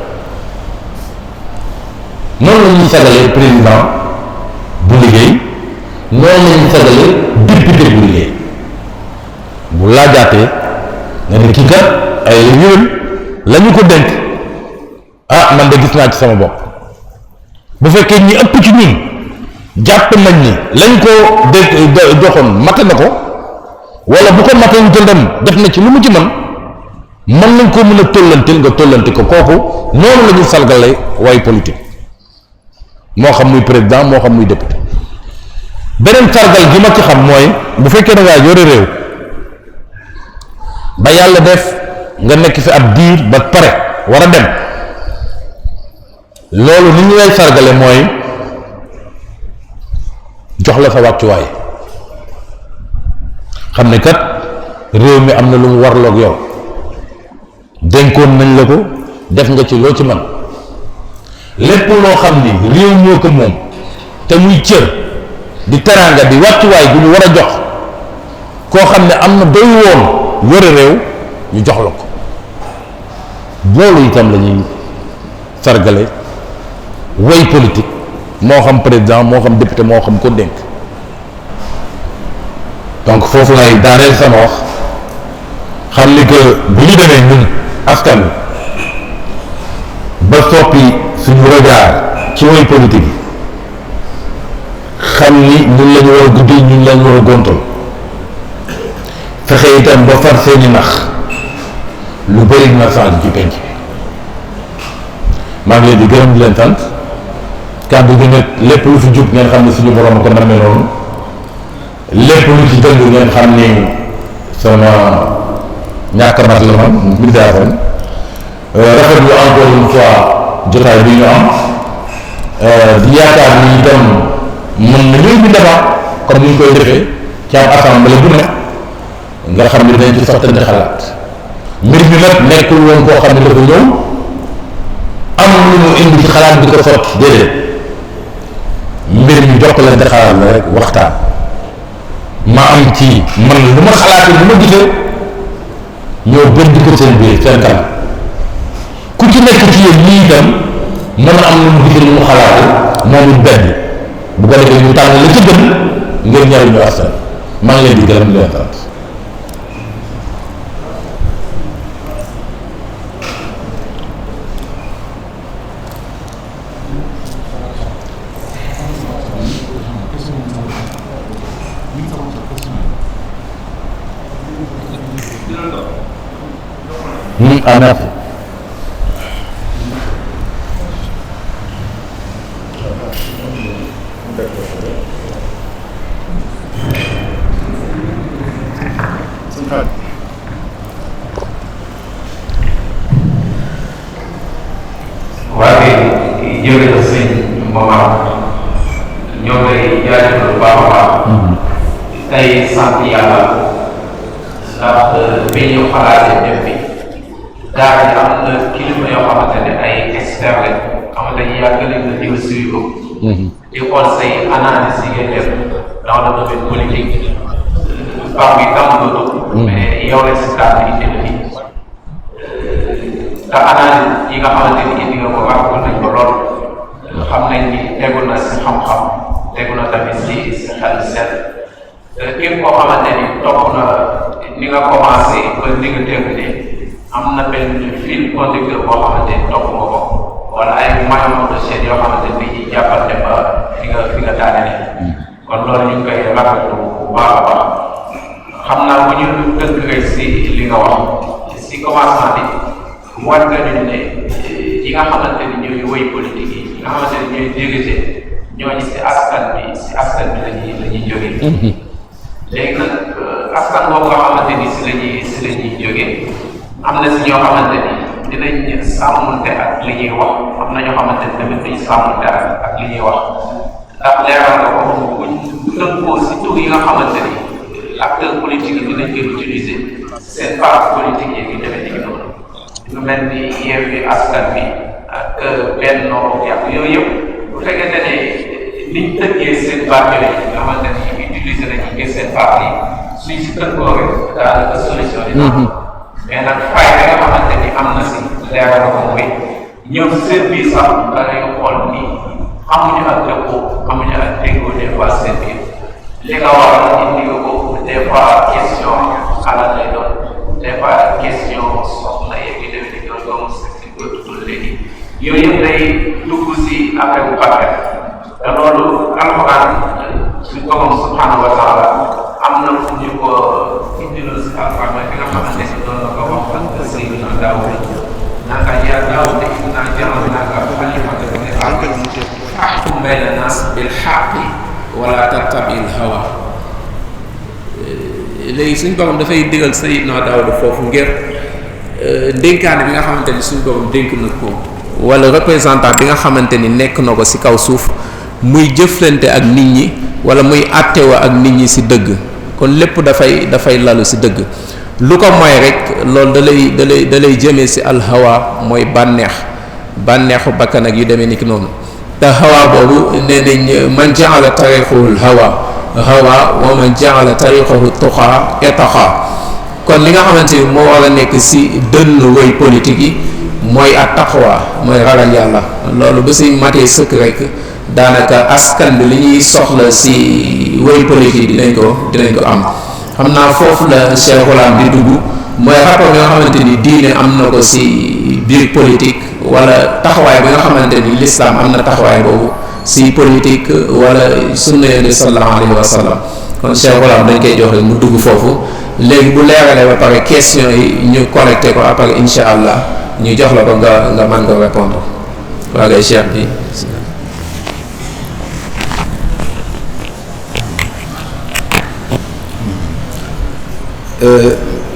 noonu la ñuy sagalee président bu liggéey noonu la ñuy sagalee député bu liggéey bu laajaatee nga ne kii kat ay la yëwén la ñu ko dénk ah man de gis naa ci sama bopp bu fekkee ñi ëpp ci ñun jàpp nañ ni lañ ko dénk joxoon mate na ko wala bu ko matee ñu dem def na ci lu mu ci mën nañ ko mën a tollantil nga tollante ko kooku noonu la ñuy salgale way politique moo xam muy président moo xam muy député beneen sargal gi ma ci xam mooy bu fekkee da ngaa yore réew ba yàlla def nga nekk fi ab diir ba pare war a dem loolu ni ñu lay sargale mooy jox la sa wàccuwaay xam ne kat réew mi am na lu mu warloog yow dénkoon nañ la ko def nga ci loo ci man lépp loo xam ni réew moo ko moom te muy cër di teraanga di wàccuwaay bu ñu war a jox koo xam ne am na doy woon yore réew ñu jox la ko loolu itam la ñuy sargale way politique moo xam président moo xam député moo xam ko dénk donc foofu lay daaneel sama wax xam ni que bu ñu demee ñun askan ba soppi suñu regard ci woy politique yi xam ni ñun la ñu war a guddi ñun la ñu war a gontal fexe itam ba far seeni nax lu bëri dina change ci penc maa ngi leen di gërëm di leen sant kàddu gi nag lépp lu fi jub ngeen xam ne suñu borom ko namee noonu lépp lu ci dëng ngeen xam ni sama ñàkk mat la man bidaaxoon rafetlu encore une fois jotaay bi ñu am di yaakaar ni itam mën na ñuy bi débat comme ni ñu koy defee ci am assemblée bu ne nga xam ne dañ ci sottante xalaat mbir mi nag nekkul woon koo xam ne dafa ñëw am lu mu indi ci xalaat bi ko sotti déedéet mbir mi jokkalante xalaat la rek waxtaan ma am ci man lu ma xalaatee lu ma gisee ñoo gën di ko seen biir seen kanam ku ci nekk ci yéen ñii itam mën a am lu mu gisee lu mu xalaatee moom it benn bu ko defee ñu tànn la ci gën ngir ñariñu askan maa ngi leen di gërëm di leen sant. Ah, merci. waaye jërëjëf sëñ Momar ñoo ngi lay jaajëfal bu baax a baax tey sant yàlla ndax bi ñu xalaatee def bi daara ji am na kilifa yoo xamante ne ay experts lañ xamante ne yàgg nañ la diw suivi di xool say analyse yi ngay def dans le domaine politique par bi tam nga dugg mais yow la si tànn indi la fi te analyse yi nga xamante ni indi nga ko rafetlu nañ ko lool xam nañ ni tegu na si xam-xam tegu na tamit si xel seet képp koo xamante ni topp na ni nga commencé ba ni nga terminé am na benn fil conducteur boo xamante ni topp nga ko wala ay maillon de chaîne yoo xamante ni dañuy jàppante ba fi nga daanele kon loolu ñu ngi koy rafetlu bu baax a baax xam naa bu ñu tënk rek si li nga wax si commencement bi war nga ñu ne yi nga xamante ni ñooy woy politique yi nga xamante ni ñooy diriger ñooñu si askan bi la ñuy jógee léegi nag askan boobu nga xamante ni si la ñuy jógee am na si ñoo xamante ni dinañ sàmmonte ak li ñuy wax am na ñoo xamante ni tamit duñ sàmmonte ak li ñuy wax ndax leeral nga ko buñ tënkoo si tur yi nga xamante ni acteur politique yi dinañ koy utiliser seen parti politique yi ngi demee ni noonu lu mel ni Yewwi Askan Wi ak Benno Bokk yooyu yëpp bu fekkente ne liñ tëggee seen parti yooyu nga xamante ni utiliser nañu ngir seen parti suñ si tënkoo rek daanaka solution dina mais nag fay nga xamante ni am na si leeral ko mooy ñoom seen biir sax da ngay xool ni amuñu ak dëppoo amuñu ak déggoo des fois seen biir li nga war a indi ko des fois question alal lay doon des fois question soxna yeeg yu demee ni doom si ko tudd léegi yooyu yëpp day dugg si affaire bu bakkan te loolu alxuraan suñ ko moom subhanahu wa taala am na fu ñu ko indiloon si alxuraan mooy fi nga xamante ni doon na ko wax Seydina Daawuda naka yaa Daawuda innaa ja'alnaaka xaliifatan fil ardi fahkum bayna naas bil haqqi wala tattabi'il hawa léegi suñ borom dafay digal Seydina Daawuda foofu ngir dénkaane bi nga xamante ni suñ borom dénk na ko wala représentant bi nga xamante ni nekk na ko ci kaw suuf muy jëflante ak nit ñi wala muy àttewa ak nit ñi ci dëgg kon lépp dafay lalu ci dëgg lu ko mooy rek loolu da lay jëmee ci alhawa mooy bànneexu bakkan ak yu demee ni ki noonu te hawa boobu nee nañ man ja'ala tariqahu hawa wa man ja'ala tariqahu tuqa etaqa kon li nga xamante ni moo war a nekk ci dënn woy politique yi mooy at taqwa mooy ragal yàlla loolu ba ci matee sëkk rek daanaka askan bi li ñuy soxla ci woy politique dinañ ko am xam naa foofu la Cheikh Olam di dugg mooy rapport bi nga xamante ni diine am na ko si biir politique wala taxawaay bi nga xamante ni l'islam am na taxawaay boobu si politique wala sunna Yonent bi sallallahu alayhi wa sallam. kon Cheikh Goulam dañ koy jox rek mu dugg foofu léegi bu leeralee ba pare question yi ñu collecté ko après incha allah ñu jox la ko nga mën ko répondre waa ngay Cheikh bi.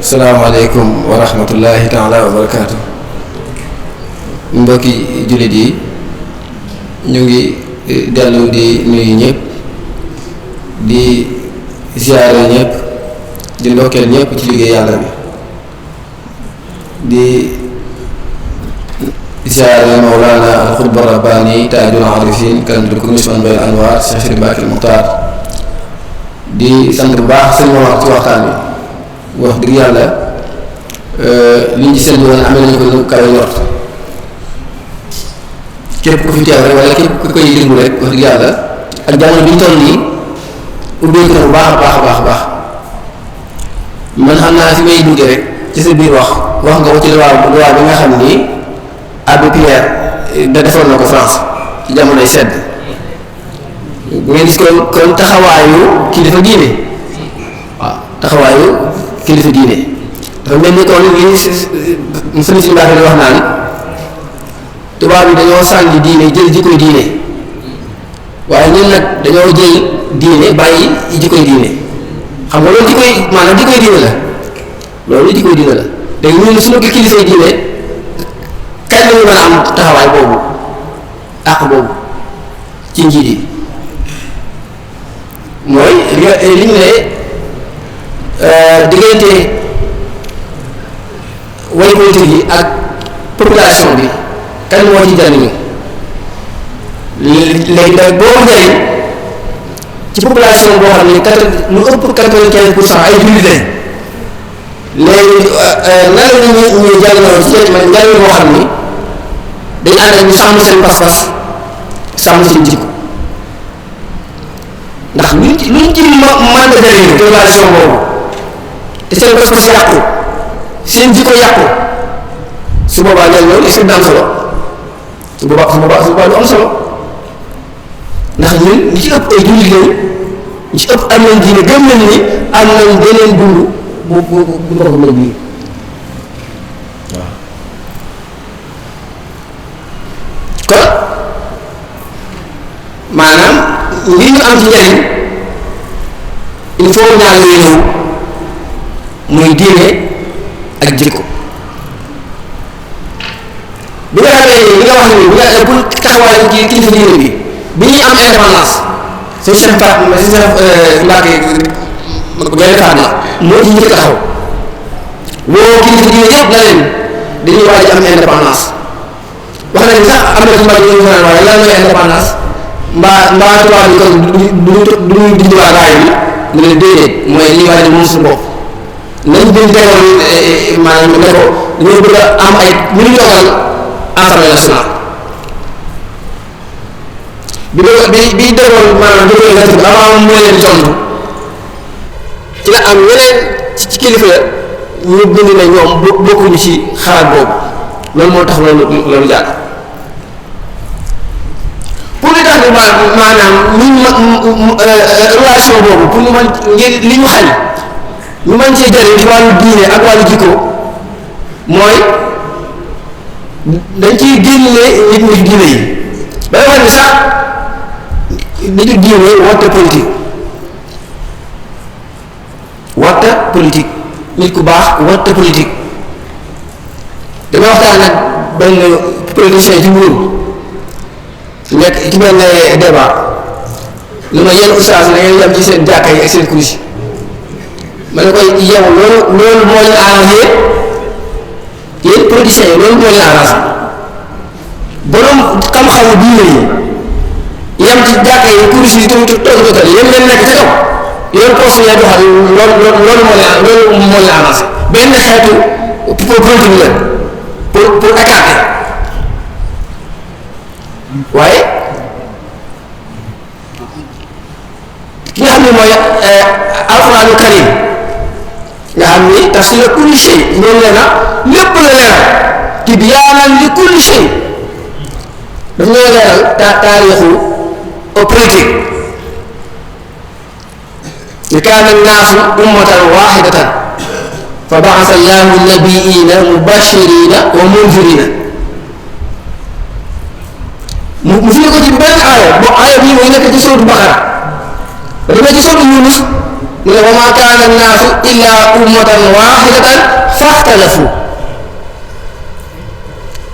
salaamaaleykum wa rahmatullahi taala wa barakaatu. Mbokki jullit yi ñu ngi dellu di nuyu ñëpp di ziyaare ñëpp di ndokkeel ñëpp ci liggéey yàlla bi di ziyaare Mawlana al-Xutba Rabbaani taajul aarifin kanzul kunuz manba'ul anwaar Cheikh Sidi Mbacke Muxtaar di sant bu baax sëñ Momar ci waxtaan wi wax dëgg yàlla liñ ci seen woon amee nañu ko lu kawe njort képp ku fi teew rek wala képp ku koy déglu rek wax dëgg yàlla ak jamono bi ñu toll nii ubbeeku na bu baax a baax a baax a baax man xam naa fi may duggee rek ci sa biir wax nga ko ci loi bi nga xam ni Abbé Pierre da defoon na ko France ci jamonoy sedd bu ngeen gis kon taxawaayu kilifa diine waaw taxawaayu kilifa diine dafa mel ni kon li sëñ si Mbacke di wax naan tubaab yi dañoo sànni diine jël jikkoy diine waaye ñun nag dañoo jël diine bàyyi jikkoy diine xam nga loolu jikkoy diine la loolu jikkoy diine la léegi ñun suñu ko kilifay diine kañ la ñu mën a am taxawaay boobu àq boobu ci njiit yi mooy li ñu ne diggante way politique yi ak population bi kan moo ci jariñu léegi nag boo njariñ ci population boo xam ne lu ëpp 95% ay jullit lañ léegi nan la ñuy jariñoo ci njariñ boo xam ni dañ ànd ak ñu sàmm seen pas-pas sàmm seen jikko ndax luñ ci mën a jariñu population boobu te seen pas-pas yàqu seen jikko yàqu su boobaa njariñ loolu est-ce que dina am solo su boobaa lu am solo ndax ñun ñi ci ëpp ay jullit lañu ñi ci ëpp am nañ diine gëm nañ ni am nañ beneen dund bu bokk mel bii waaw kon maanaam ngir ñu am ci njariñ il faut ñaar yooyu ñëw muy diine ak jikko bi nga xamee ni li nga wax ni bu taxawaayu ci kilifa diine bi ñuy am indépendance seen Cheikh Mbacke Gaynde Fatma moo ci njëkk taxaw woo kilifa diine yëpp na leen dañuy waaj am indépendance wax nañ sax am na ci mbaa ñu naan waaye lan mooy indépendance mbaa tubaab bi kon du ñu dindi waa raay bi mu ne déedéet mooy li waaj moom suñu bopp nañ biñ tegoon maanaam ne ko dañoo bëgg a am ay ñu ñu dogal Assemblée nationale bi defoon maanaam jógee nga bi avant moo leen tontu ci la am ñeneen ci kilifa ñu bind ne ñoom bokkuñu ci xalaat boobu loolu moo tax loolu jàll pour li tax ni maanaam relation boobu pour ñu mën ngir li ñu xañ ñu mën cee jëriñ ci wàllu diine ak wàllu jikko mooy dañ ciy génne nit ñi diine yi ba nga xam ne sax nitu diine warta politique nit ku baax warta politique damay waxtaan nag benn politicien ci nguur nekk ci benn débat lu ma yenn ustaas na ngeen yem ci seen jàkka yi ak seen kursi ma ne koy yow loolu moo ñu arrangé yéen politiciens yi loolu moo ñu arrangé borom xam-xamu diine yi yem ci jàkka yi kursi yi toog yéen ngeen nekk ci kaw yoon poste yi doxal loolu moo ñu arrangé benn xeetu politique la pour écarter waaye ki nga xam ne mooy alxuraanu karim nga xam ni tafsila kulli shay loolu nee na lépp la leeral tibyaanan li kulli shay daf ñoo leeral taarixu politique li kaana annaasu ummatan waahidatan fa ba'atha Allahu nabiyyiina mubashiriina wa munziriina mu fi ko ci benn aaya boo aaya bii mooy nekk ci sóotu Baqara ba demee ci sóotu Yunus mu ne wa maa kaana annaasu illaa ummatan waahidatan faxtalafu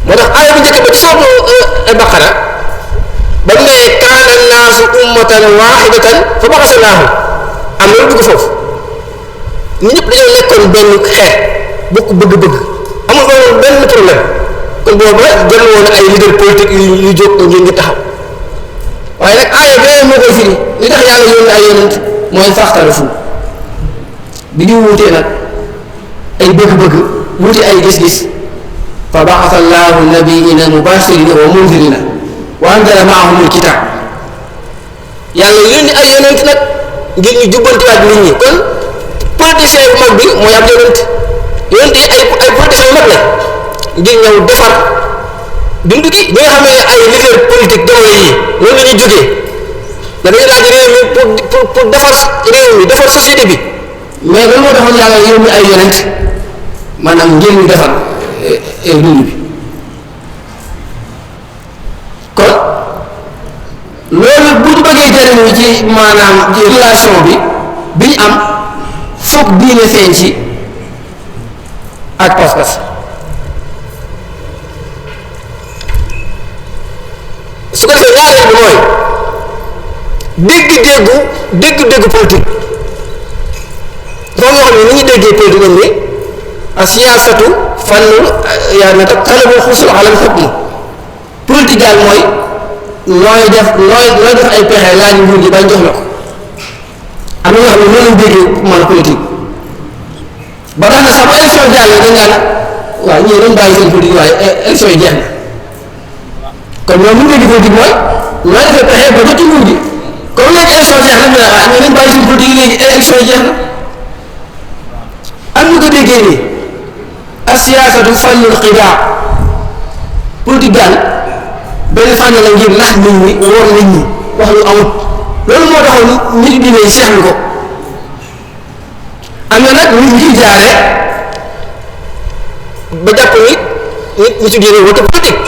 moo tax aaya bu njëkk ba ci sóotu Baqara ba mu ne kaana annaasu ummatan waahidatan fa ba'atha Allahu am na lu dugg foofu nit ñëpp dañoo nekkoon benn xeet bokk bëgg-bëgg amul woon benn problème kon boobu jël woon ay leader politique yu jóg ngir ñu taxaw waaye nag aaya bee moo koy firi li tax yàlla yónni ay yonent mooy faxtalafu bi ñu wuutee nag ay bëgg-bëgg wuute ay gis-gis fa ba'atha Allahu nabiyyiina mubashiriina wa munziriina wa anzala ma'ahumul kitaab yàlla yónni ay yonent nag ngir ñu jubbantiwaat nit ñi kon politicien bu mag bi mooy ab yonent yi ay politicien yu mag la ngir ñëw defar dund gi ñi nga xam ne ay leader politique jamono yi loolu la ñuy jógee dañuy laaj réew mi pour defar réew mi defar société bi mais loolu moo taxoon yàlla yónni ay yonent maanaam ngir ñu defar dund bi kon loolu bu ñu bëggee jëriñu ci maanaam ci relation bi ñu am foog diine feeñ ci ak pas-pas su ko defee ñaareel bi mooy dégg-déggu politique dafa moo xam ne ni ñuy déggee politique am ni asiyaasatu fannul yaa ne tak xale boo xuusul alam xukm politique daal mooy nooy def ay pexe laaj nguur gi bañ jox la ko am na ñoo xam ne noonu lañ déggee man politique ba tax na sax bu élection jàllee dañ naan waaw ñii dañ bàyyi seen politique waaye élection yi jeex na kon ñoom bu ñu déggee politique mooy nooy defee pexe ba jot ci nguur gi comme léegi élection jeex na ñu ne ah ñii dañ bàyyi seen politique léegi élection yi jeex na am ñu ko déggee nii asiyaasatu fannul xidaa politique daal benn fànn la ngir nax nit ñi wóor nit ñi wax lu amut loolu moo taxoon nit ñi ne seexlu ko am na nag nit ñi jaare ba jàpp nit ñi diine wata politique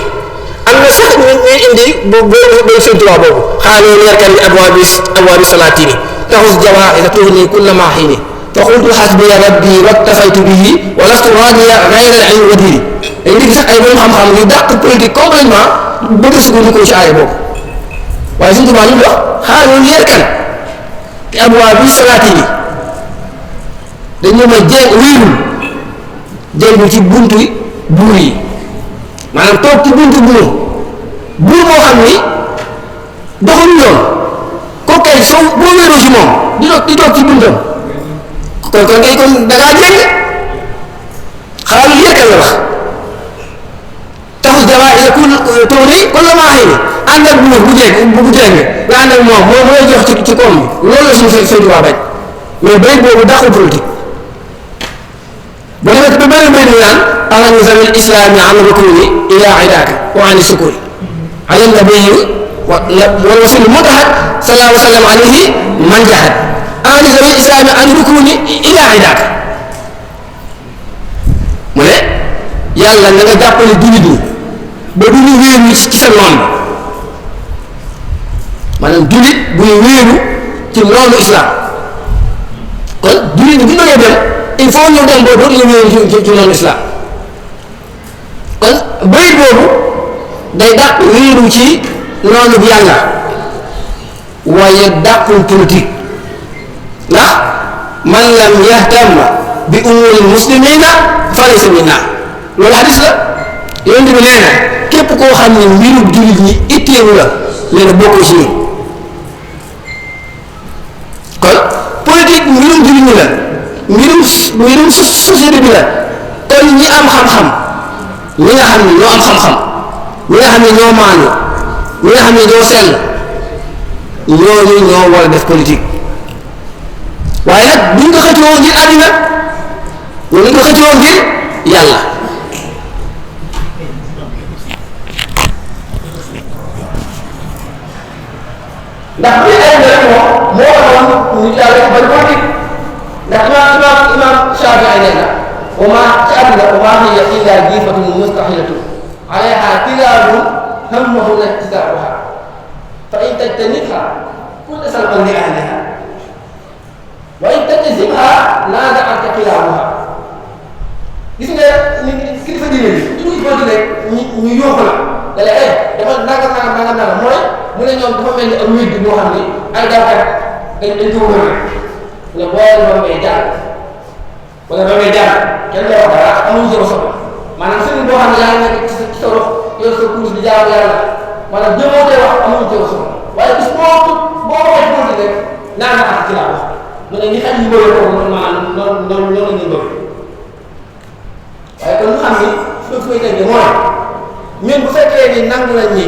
am na sax ñuy indi boobu seen tubaab boobu xaanoo leerkan li abwaabi salaatini taxus jawaahira tughni kulla maa xiini fa qultu xasbiya rabbi waktafaytu bihi wa lastu raadiya gayra al-ilmi wa diini dañ dégg sax ay borom xam-xam yu dàq politique complètement bëgg a sukkandiku ci aaya boobu waaye suñu tubaab ñu wax xaanoo leerkan li abwaabi salaatini dañu ma jéngu ci buntu buur yi maanaam toog ci buntu buur moo xam ni doxul yoon kooku kay soo boo wéeroo ci moom di toog ci buntam kon da ngaa jéng xaalu yëkkal la wax taxul jawaahira tughni kulla maa xiini ànd ak buur bu jéng nga ànd ak moom moo lay jox ci koom bi loolu la suñu sëñ Tuubaa bañ mais bay boobu dàqul politique bu demee ba benn mbir mi naan ala nizam al islami an rukuni ila idaaka wa an sukuri ala nabiyi wa rasul mutahad sallallahu alayhi wa sallam alayhi man jahad ala nizam al islami an rukuni ila idaaka mu ne yàlla na nga jàppale jullit ñi ba du ñu wéeru ci sa noon bi maanaam jullit bu ñu wéeru ci noonu islam kon jullit ñi bu ñu doon dem il faut ñu dem boobu ñu wéeru ci noonu islam kon bayit boobu day dàq wéeru ci noonu bi yàlla waaye dàqul politique ndax man lam yahtamma bi umuril muslimina falaysa minna loolu hadis la yonent bi nee na képp koo xam ne mbiru jullit ñi itteewu la nee na bokkoo ci ñun kon politique mbirum jullit ñi la mbirum société bi la kon ñi am xam-xam ñi nga xam ne ñoo am xam-xam ñi nga xam ne ñoo maanu ñi nga xam ne ñoo sell ñooñu ñoo war a def politique waaye nag buñ ko xëccoo ngir àddina ñu ngi ko xëccoo ngir yàlla. ndax bu ñu ay rek moo taxoon ñu yàlla bañ koo dig ndax imaam Shaafi'i nee na wa maa ci àdduna wa maa hiya illaa jiifatun mustahilatun alayhaa kilaabun hammuhu ijtinaabuhaa fa in tajtanibhaa kunta salban li ahlihaa wa in tajtazibhaa naaza'aka kilaabuhaa. gis nga ni kilifa diine bi ñu ngi bëgg rek ñu yóbbu la da lay dafa nangam mooy mu ne ñoom dafa mel ni am wér boo xam ni ay dawkat dañ ko wër ne boo doon may jàng wala doon may jàng kenn la wax dara amuñu jëm soxla maanaam sëriñ boo xam ne yaa ngi nekk ci sa rox yor sa course di jaamu yàlla maanaam jëmoo tey wax amuñu jëm soxla waaye bis boo waxee tuuti rek naa nga am ci laa wax mu ne ñi xam ñu bëri ko maanaam noonu la ñuy bëri waaye kon ñu xam ni fi koy tënkee mooy ñun bu fekkee ni nangu nañ ñi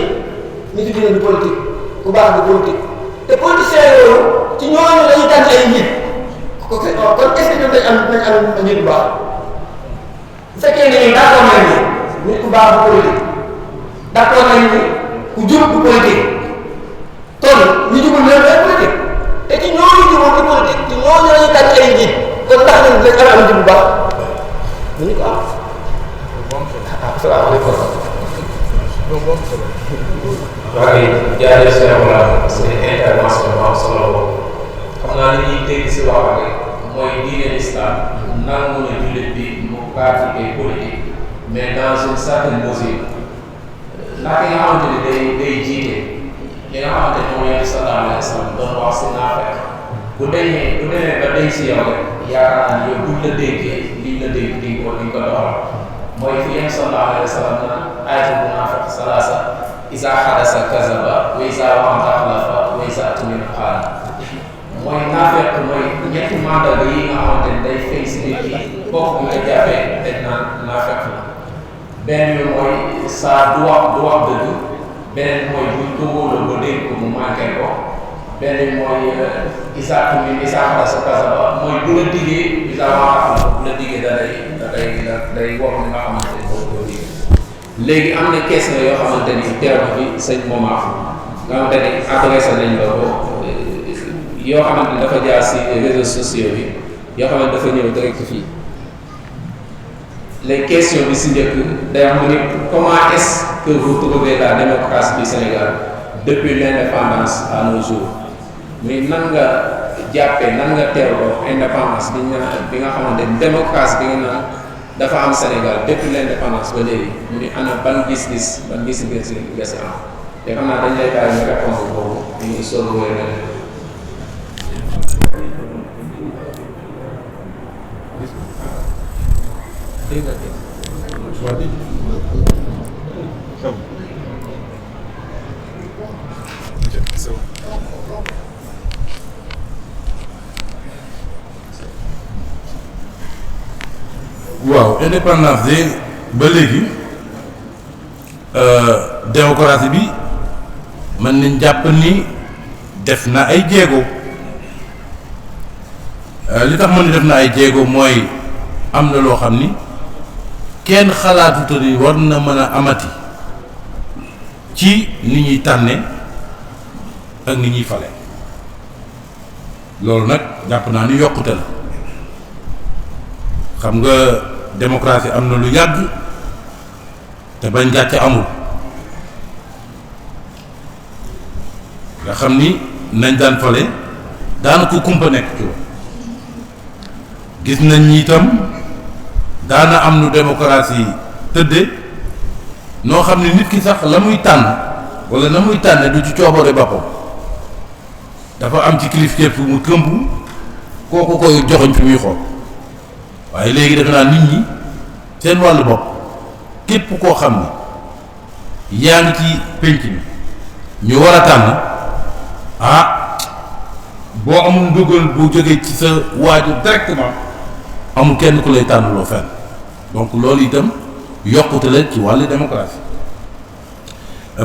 nit yi dina di politique ku baax di politique te politiciens yooyu ci ñooñu dañuy tànn ay njiit kon est-ce que ñoom nañ am njiit bu baax bu fekkee ne ñun d'accord nañ ni nit ku baax bu politique d'accord nañ ni ku jub bu politique toll ñu jubul ñoom ay politique te ci ñooñu jubul di politique ci ñooñu dañuy tànn ay njiit kon ndax nañ dañ am njiit bu baax ñu ni ko am. asalaamaaleykum. waaye jaajëf Cheikh Ola si intervention bu am solo boobu xam naa li ñuy dégg si wax rek mooy diine l'islam nangu na jullit bi mu pratiquer politique mais dans une certaine mesure ndax ki nga xamante ni day jiite li nga xamante ni moom yonent sallallahu alayhi wa sallam doon wax si naafeq bu demee ba denc si yow rek yaakaar naa ni yow buñ la déggee liñ la dégg di ko doxal mooy fi yonent sallallahu alayhi wa sallam naan ayatul munaafiq salaasa iza hadasa kazaba wa iza wa'ada axlafa wa iza tumina xaana mooy naafeq mooy ñetti mandarga yi nga xamante ni day feeñ si nit ki bokk bu nga jàppee dañ naan naafeq la benn bi mooy saa du wax dëgg beneen mooy buñ ko wóoloo ba dégg ko mu manqué ko benn bi mooy iza hadasa kazaba mooy bu la diggee iza wa'ada axlafa bu la diggee day wax li nga xamante ni boobu doo diggee léegi am na question yoo xamante ni teew na fi sëñ Momar nga xamante ni adressé nañ la ko yoo xamante ni dafa jaar si réseaux sociaux bi yoo xamante dafa ñëw direct fii les questions bi si njëkk day wax ni comment est-ce que vous trouvez la démocratie du Sénégal depuis l'indépendance à nos jours mais nan nga jàppee nan nga teewloo indépendance bi nga xamante ni démocratie bi nga naan dafa am Sénégal depuis l'indépendance ba léegi mu ni ana ban gis-gis nga si am te xam naa dañ lay bàyyi nga répondre boobu ñu soog a wéy waaw indépendance de ba léegi démocratie bi mën nañ jàpp ni def na ay jéego li tax mën ni def na ay jéego mooy am na loo xam ni kenn xalaatuta ni war na mën a amati ci ni ñuy tànne ak ni ñuy fale loolu nag jàpp naa ni yokkute la xam nga démocratie am na lu yàgg te bañ gàcce amul nga xam ni nañ daan fale daanaka kumpa nekk ci woon gis nañ ni itam daana am nu démocratie tëdde noo xam ni nit ki sax la muy tànn wala na muy tànne du ci coobare boppam dafa am ci kilifteef fu mu këmb kooku koy joxoñ fi muy xool waaye léegi defe naa nit ñi seen wàllu bopp képp koo xam ni yaa ngi ci pénc mi ñu war a tànn boo amul ndugal bu jógee ci sa waajur directement amul kenn ku lay tànnloo fenn donc loolu itam yokkute la ci wàllu démocratie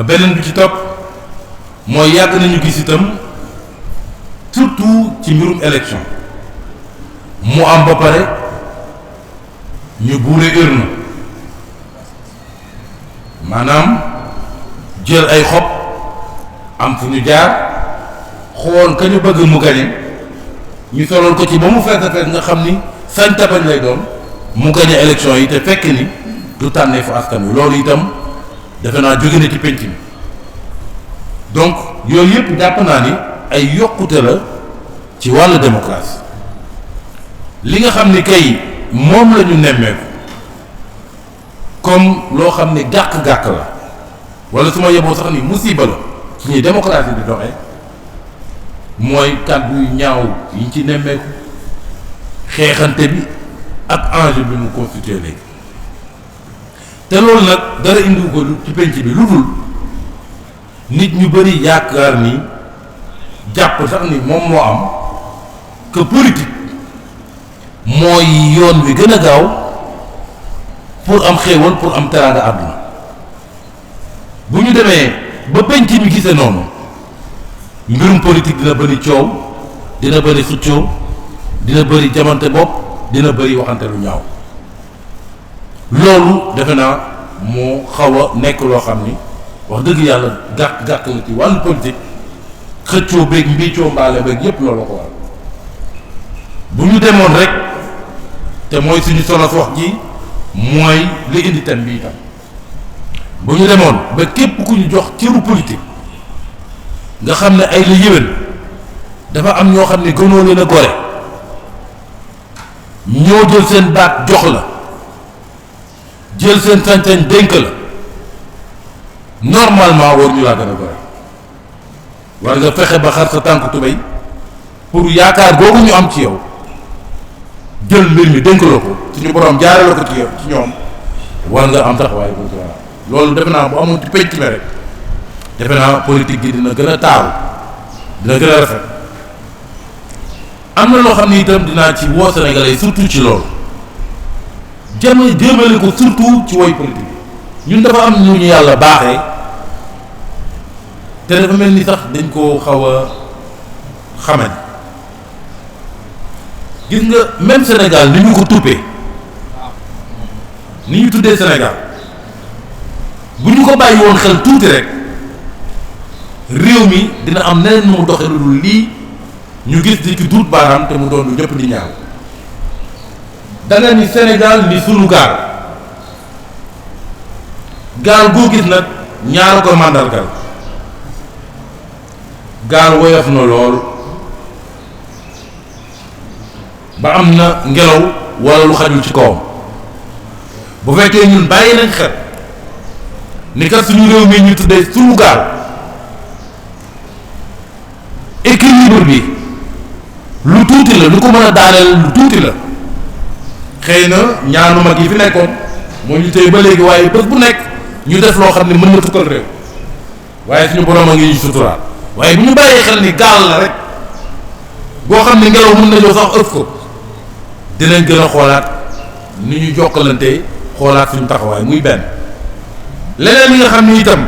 beneen bi ci topp mooy yàgg nañu gis itam surtout ci mbirum élection mu am ba pare ñu buure urne maanaam jël ay xob am fu ñu jaar xool ka ñu bëgg mu gañe ñu soloon ko ci ba mu fees nga xam ni sañ tabañ lay doon mu gañe élection yi te fekk ni du tànnee fu askan wi loolu itam defe naa jóge na ci penc mi donc yooyu yëpp jàpp naa ni ay yokkute la ci wàllu démocratie li nga xam ni kay moom la ñu nemmeeku comme loo xam ni gàkk-gàkk la wala su ma yeboo sax ni musiba la ci ñuy démocratie di doxee mooy kàddu yu ñaaw yi ci nemmeeku xeexante bi ak enjeu bi mu constitué léegi te loolu nag dara indiwu ko ci penc bi lu dul nit ñu bëri yaakaar ni jàpp sax ni moom moo am que politique mooy yoon wi gën a gaaw pour am xéewal pour am teraanga àdduna bu ñu demee ba penc mi gisee noonu mbirum politique dina bëri coow dina bëri xëccoo dina bëri jamante bopp dina bëri waxante lu ñaaw loolu defe naa moo xaw a nekk loo xam ni wax dëgg yàlla gàkk-gàkk la ci wàllu politique xëccoo beeg mbiicoo mbaale beeg yépp loolu ko war bu ñu demoon rek te mooy suñu solos wax ji mooy li indi thème bi itam bu ñu demoon ba képp ku ñu jox cëru politique nga xam ne ay la yéwén dafa am ñoo xam ne gënoo leen a gore ñoo jël seen baat jox la jël seen sañ-sañ dénk la normalement war ñu laa gën a gore war nga fexe ba xar sa tànk tubéy pour yaakaar googu ñu am ci yow jël mbir mi dénk la ko suñu borom jaarale ko ci yow ci ñoom war nga am taxawaay bu loolu defe naa bu amul ci penc mi rek defe naa politique gi dina gën a taaru dina gën a rafet am na loo xam ne itam dinaa ci woo Sénégalais surtout ci loolu jëmale ko surtout ci woy politique ñun dafa am ñu yàlla baaxee te dafa mel ni sax dañ koo xaw a xamañ gis nga même Sénégal ni ñu ko tuppee ni ñu tuddee Sénégal bu ñu ko bàyyi woon xel tuuti rek réew mi dina am neneen mu doxe lu dul lii ñu gis di ci duut baaraam te mu doon lu ñëpp di ñaaw da nga ni Sénégal ni sunu gaal goo gis nag ñaara ko màndargal gaal woyof na lool ba am na ngelaw walla lu xajul ci kawam bu fekkee ñun bàyyi nañ xel ni kat suñu réew mi ñu tuddee sunu gaal équilibre bi lu tuuti la lu ko mën a daaneel lu tuuti la xëy na ñaanu mag yi fi nekkoon moo ñu tey ba léegi waaye bés bu nekk ñu def loo xam ne mën na tukkal réew waaye suñu borom a ngi ñu suturaal waaye bu ñu bàyyee xel ni gaal la rek boo xam ne ngelaw mën na ñëw sax ëpp ko dinañ gën a xoolaat ni ñu jokkalante xoolaat suñu taxawaay muy benn leneen li nga xam ni itam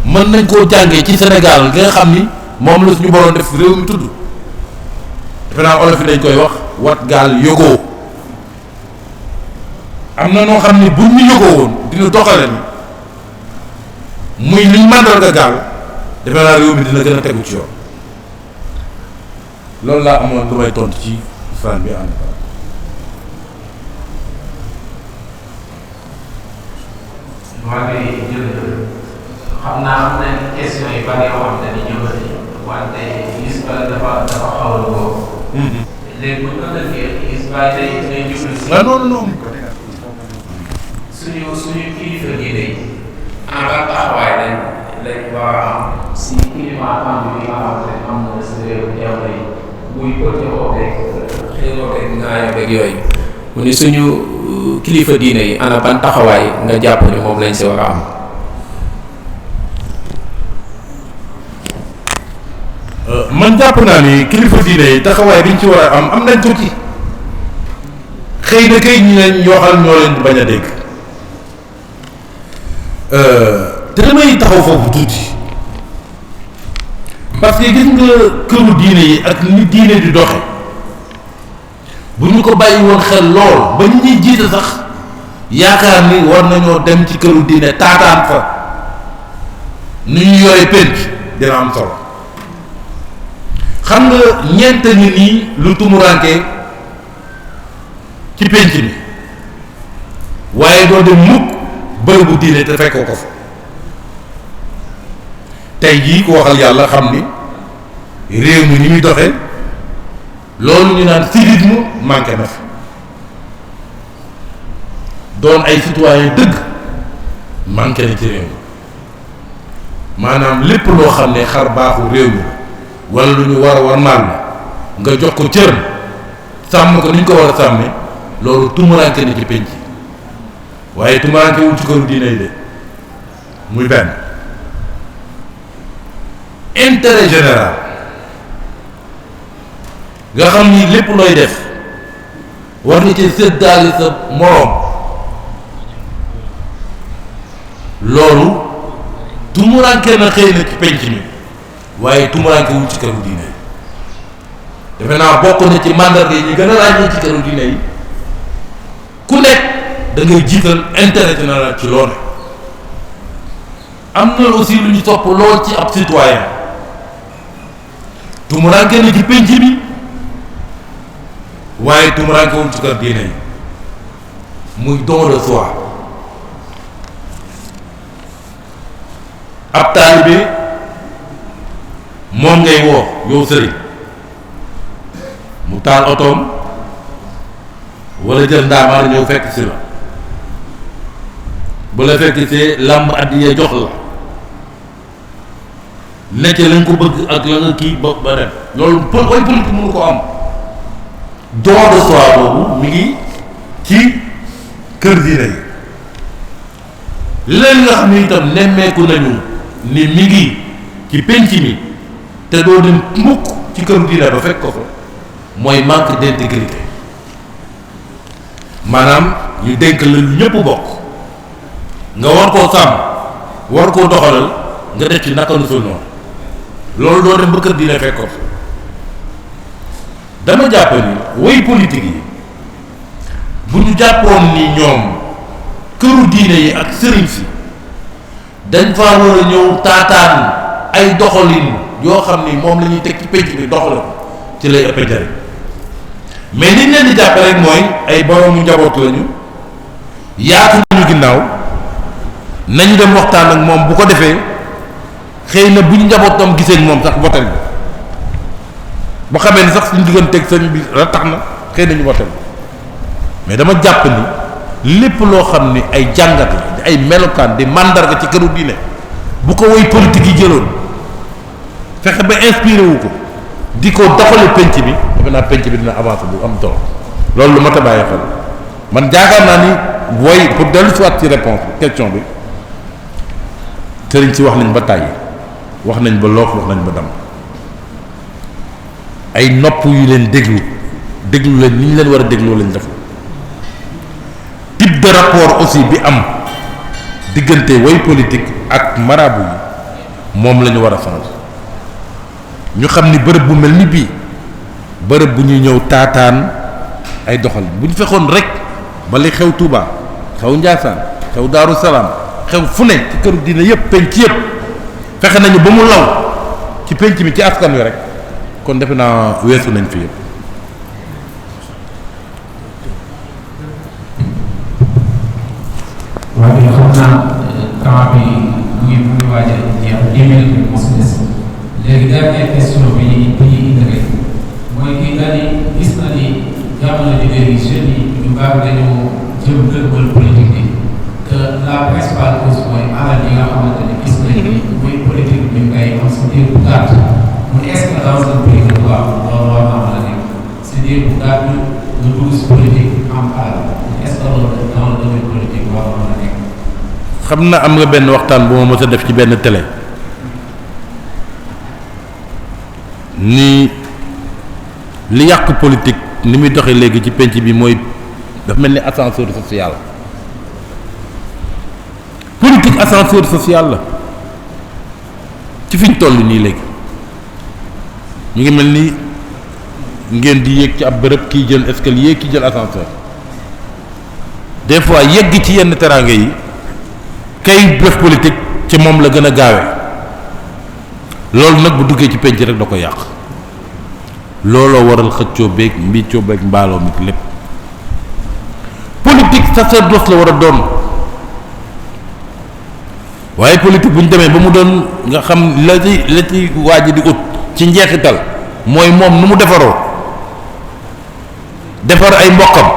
mën nañ koo jàngee ci Sénégal gi nga xam ni moom la suñu borom def réew mi tudd defe naa olof yi dañ koy wax wat gaal yógoo am na noo xam ni buñ ñu yógoo woon dina doxale ni muy liñ màndarga gaal defe naa réew mi dina gën a tegu ci yoon loolu laa amoon lu may tontu ci fan bi ànd maa ngi jël xam naa am na question yu bari yoo xam ne ni ñëw nañu wante gis ba dafa xaw a ko léegi bu ñu ko defee gis ba tey day jublu si non suñu kilifa gi de en ban taxawaay lañ war a am si climat tendu bi nga xamante ne am na si réew jamono yi muy pëccëxoo beeg xëyroo beeg ngaayoo beeg yooyu mu ni suñu kilifa diine yi ana ban taxawaay nga jàpp ni moom lañ si war a am. man jàpp naa ni kilifa diine yi taxawaay bi ñu ci war a am nañ ko ci xëy na kay ñi leen ñoo xam ñoo leen di bañ a dégg te damay taxaw foofu tuuti parce que gis nga këru diine yi ak ni diine di doxe bu ñu ko bàyyi woon xel lool ba ñu ñuy jiite sax yaakaar ni war nañoo dem ci këru diine taataan fa nu ñu yore pénc dina am solo. xam nga ñeent ngi nii lu tumuraanke ci pénc mi waaye doo dem mukk bërëbu diine te fekkoo ko fa. tey jii ku waxal yàlla xam ni réew mi ni muy doxe loolu ñu naan civisme manqué na fi. doon ay citoyen dëgg manqué na ci réew mi maanaam lépp loo xam ne xar baaxu réew mi wala lu ñu war a war maal nga jox ko cër sàmm ko ni ñu ko war a sàmme loolu tumuraanke na ci penc waaye tumuraanke wul ci këru diine yi de muy benn. intérêt général nga xam ni lépp looy def war na ci séddaale sa moroom loolu tumuraanke na xëy na ci penc mi waaye tumuraanke wul ci këru diine yi defe naa bokk na ci màndarga yi ñu gën a ràññee ci këru diine yi ku nekk da ngay jiital intérêt général ci loolu. am na aussi lu ñu topp lool ci ab citoyen tumuraanke na ci penc bi waaye tumuraanke wul ci kër diine yi muy don de soi. ab taalibe moom ngay woo yow sëriñ mu taal otoom wala jël ndaamaar ñëw fekk si la bu la fekk see làmb addiya jox la nekk lañ ko bëgg ak la nga kii ba dem loolu way politique mënu ko am. don de soi boobu mi ngi ci kër diine yi leen nga xam ne itam nemmeeku nañu ni mi ngi ci penc mi te doo dem mukk ci këru diine ba fekk ko fa mooy manque d'intégrité maanaam ñu dénk la lu ñëpp bokk nga war koo sàmm war koo doxalal nga def ci naka nu sul noonu loolu doo dem ba kër diine fekk ko fa. dama jàpp ni woy politique yi bu ñu jàppoon ni ñoom këru diine yi ak sëriñ si dañ faa war a ñëw taataan ay doxalin yoo xam ni moom la ñuy teg ci penc bi doxale ko ci lay ëpp njariñ mais liñ leen di jàppe rek mooy ay boroomu njaboot lañu yaatu nañu ginnaaw nañu dem waxtaan ak moom bu ko defee xëy na bu ñu njabootam gisee ak moom sax votel bi bu xamee ni sax suñu digganteeg sëñ bi tax na xëy na ñu votel mais dama jàpp ni lépp loo xam ni ay jàngat la ay melokaan di màndarga ci këru diine bu ko woy politique yi jëloon fexe ba inspiré wu ko di ko doxale penc bi defe naa penc bi dina avancé bu am solo loolu lu mat a bàyyi xel man jaakaar naa ni woy pour dellu si waat ci réponse bi question bi sëriñ si wax nañ ba tàyyi wax nañ ba loof wax nañ ba dam ay nopp yu leen déglu leen ni ñu leen war a dégloo lañ def type de rapport aussi bi am diggante way politique ak marabu yi moom la ñu war a changer ñu xam ni bërëb bu mel ni bii bërëb bu ñuy ñëw taataan ay doxal bu ñu fexoon rek ba li xew Touba xew Ndiassane xew Daaru Salaam xew fu ne ci këru diine yëpp penc yëpp fexe nañu ba mu law ci penc mi ci askan wi rek kon defe naa weesu nañ fi yëpp. waaw bi xam naa temps bi mu ngi waaj a jeex 10 minutes moo si des léegi dernière question bi ñuy indi rek mooy kii daal di gis na ni jamono ji léegi jeunes yi ñu baax dañoo jëm dëgmal politique bi que la principale cause mooy alal yi nga xamante ne gis nañ ni muy politique bi ñu koy am si diir bu gàtt mu est-ce que dans un pays de droit loolu war naa mën a nekk si diir bu gàtt nga dugg si politique am alal est-ce que loolu dans le domaine politique war na mën a nekk. xam na am nga benn waxtaan bu ma mës a def ci benn télé ni li yàq politique ni muy doxee léegi ci penc bi mooy dafa mel ni ascenseur social politique ascenseur social la ci fi ñu toll nii léegi ñu ngi mel ni ngeen di yéeg ci ab bërëb kii jël escalier kii jël ascenseur des fois yegg ci yenn teraanga yi kay def politique ci moom la gën a gaawe loolu nag bu duggee ci penc rek da ko yàq looloo waral xëccoo beeg mbiccoo beeg mbaaloo mi lépp politique sacerdoce la war a doon waaye politique bu ñu demee ba mu doon nga xam la ci waa ji di ut ci njeexital mooy moom nu mu defaroo defar ay mbokkam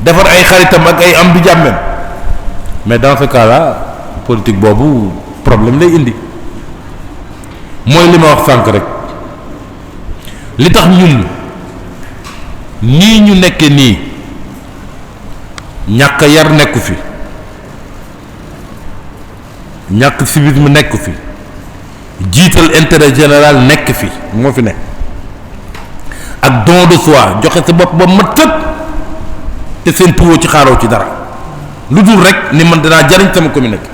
defar ay xaritam ak ay am di jàmmem mais dans ce cas là politique boobu problème lay indi mooy li ma wax sànq rek li tax ñun nii ñu nekke nii ñàkk yar nekku fi ñàkk civisme nekku fi jiital intérêt général nekk fi moo fi nekk ak don de soi joxe sa bopp ba mat tëb te seen tuwoo ci xaaroo ci dara lu dul rek ni man danaa jariñ sama communauté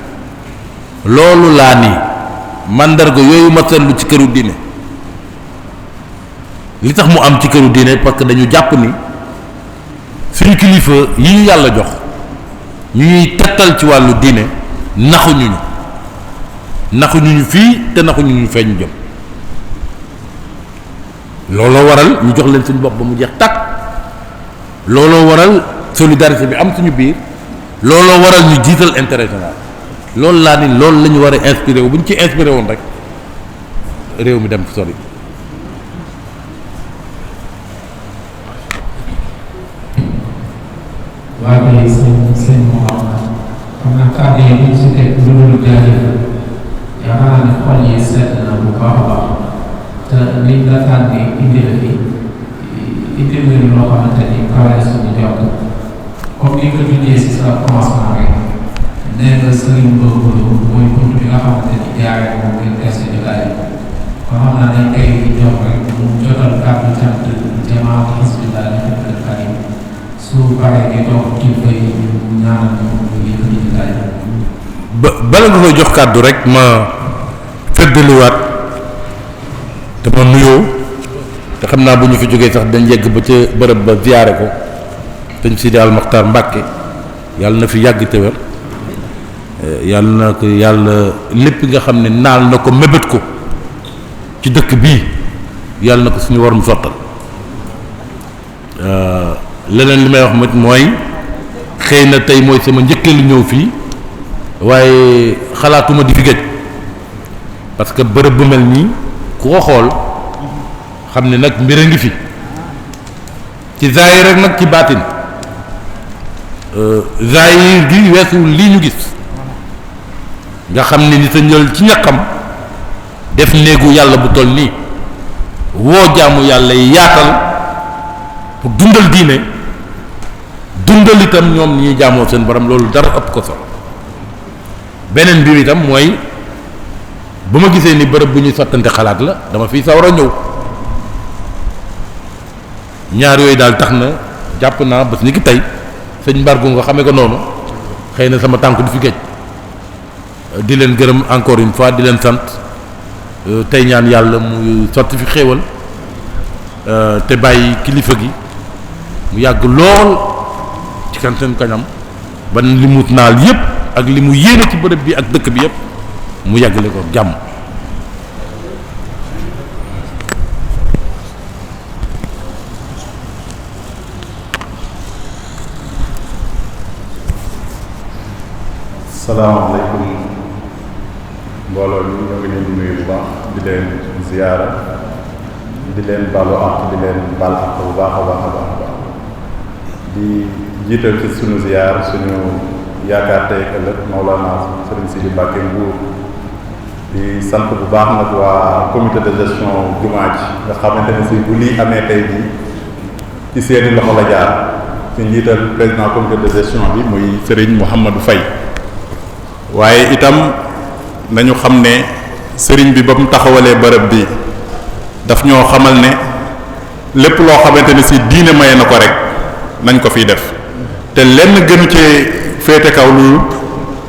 loolu laa nii mandarga yooyu ma seetlu ci këru diine li tax mu am ci këru diine parce que dañu jàpp ni suñu kilifa yi ñu yàlla jox ñu ñuy tettal ci wàllu diine naxuñu ñu fii te naxuñu ñu feeñ jëm looloo waral ñu jox leen suñu bopp ba mu jeex tàkk looloo waral solidarité bi am suñu biir looloo waral ñu jiital intérêt général loolu laa ni loolu la ñu war a inspiré wu bu ñu ci inspiré woon rek réew mi dem sori. waa kay sëñ Mor xam naa kàddu yi ñu si teg lu dul jaajëfal yaakaar naa ne xol yi sedd na bu baax a baax te liñ la tànnee indi la fi indi nga ñu loo xamante ni kawe suñu jot comme ni nga ko junjee si sa commencement rek nee nga sëriñ boobu mooy bunt bi nga xamante ni jaaree moom ngeen def si jotaay kon xam naa dañ koy jox rek mu jotal kàddu cant jamaat Hizbullah Hizbul Karim su paree nga jox kilifa yi ñaanal ñu yëkkati jotaay bala nga koy jox kàddu rek ma feddaliwaat te ma nuyoo te xam naa bu ñu fi jógee sax dañ yegg ba ca bërëb ba ziyaare ko sëñ Sidi Al Maxtaar Mbàkke yàlla na fi yàgg te wér yàlla na ko yàlla lépp nga xam ne naal na ko mébét ko ci dëkk bii yàlla na ko suñu war mu sottal leneen li may wax mat mooy xëy na tey mooy sama njëkkeelu ñëw fii waaye xalaatuma di fi géej parce que bërëb bu mel nii ku ko xool xam ne nag mbir a ngi fi ci zaahir rek nag ci baatin zaahir gi weesuwul lii ñu gis nga xam ne ni sa njël ci ñaqam def néegu yàlla bu toll nii woo jaamu yàlla yi yaatal pour dundal diine dundal itam ñoom ni ñuy jaamoo seen borom loolu dara ëpp ko solo beneen mbir itam mooy bu ma gisee ni bërëb bu ñuy sottante xalaat la dama fiy sawar a ñëw ñaar yooyu daal tax na jàpp naa bés ni ki tey sëñ Mbargu nga xamee ko noonu xëy na sama tànk du fi géej di leen gërëm encore une fois di leen sant tey ñaan yàlla mu sotti fi xéewal te bàyyi kilifa gi mu yàgg lool ci kan seen kanam ba li mu naal yépp ak li mu yéene ci bërëb bi ak dëkk bi yépp mu yàggale ko jàmm. salaamaaleykum mbooloo mi ñoo ngi leen di nuyu bu baax di leen ziyaara di leen baalu àq di leen baal àq bu baax a baax a baax a baax di jiital ci sunu ziyaar suñu yaakaar tey ëllëg Mawlana Serigne Sidi Mbacke Mbour di sant bu baax nag waa comité de gestion jumaa ji nga xamante ne si bu lii amee tey jii ci seeni loxo la jaar ci njiital président comité de gestion bi muy Serigne Mouhamadou Faye waaye itam nañu xam ne sëriñ bi ba mu taxawalee bërëb bi daf ñoo xamal ne lépp loo xamante ne si diine maye na ko rek nañ ko fiy def te lenn gënu cee féete kaw lu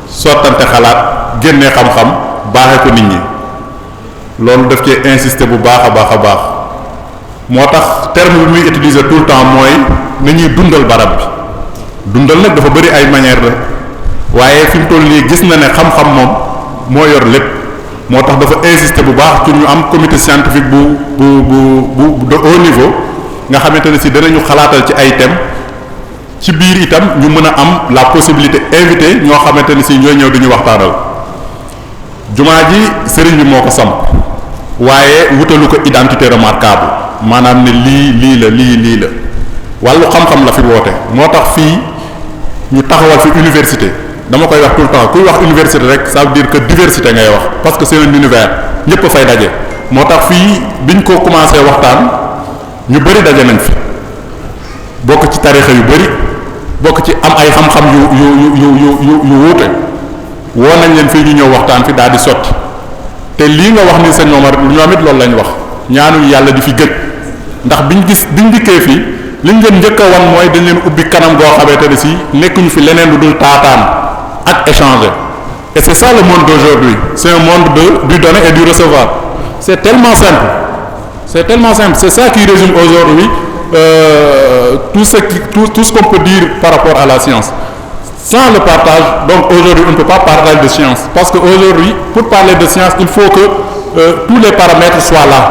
sottante xalaat génne xam-xam baaxe ko nit ñi loolu daf cee insister bu baax a baax a baax moo tax terme bi muy utiliser tout le temps mooy na ñuy dundal barab bi dundal nag dafa bëri ay manière la waaye fi mu toll nii gis na ne xam-xam moom moo yor lépp moo tax dafa insister bu baax ci ñu am comité scientifique bu de haut niveau nga xamante ne si danañu xalaatal ci ay thèmes ci biir itam ñu mën a am la possibilité invité ñoo xamante ne si ñooy ñëw di ñu waxtaanal jumaa ji sëriñ bi moo ko samp waaye wutalu ko identité remarquable maanaam ne lii la wàllu xam-xam la fi woote moo tax fii ñu taxawal fi université dama koy wax tout le temps kuy wax université rek ça veut dire que diversité ngay wax parce que c'est un univers ñëpp a fay daje moo tax fii biñ ko commencé waxtaan ñu bëri daje nañ fi bokk ci tarixa yu bëri bokk ci am ay xam-xam yu wuute woo nañ leen fii ñu ñëw waxtaan fi daal di sotti te lii nga wax ni sëñ Omar ñoom it loolu lañ wax ñaanu yàlla di fi gëj ndax biñ dikkee fii liñ leen njëkk a wan mooy dañ leen ubbi kanam goo xamante ne si nekkuñu fi leneen lu dul taataan ak échanger et c'est ça le monde d'aujourd'hui c'est un monde du donner et du recevoir c'est tellement simple c'est ça qui résume aujourd'hui tout ce qu'on peut dire par rapport à la science sans le partage. Donc aujourd'hui on ne peut pas parler de science parce que aujourd'hui pour parler de science il faut que tous les paramètres soient là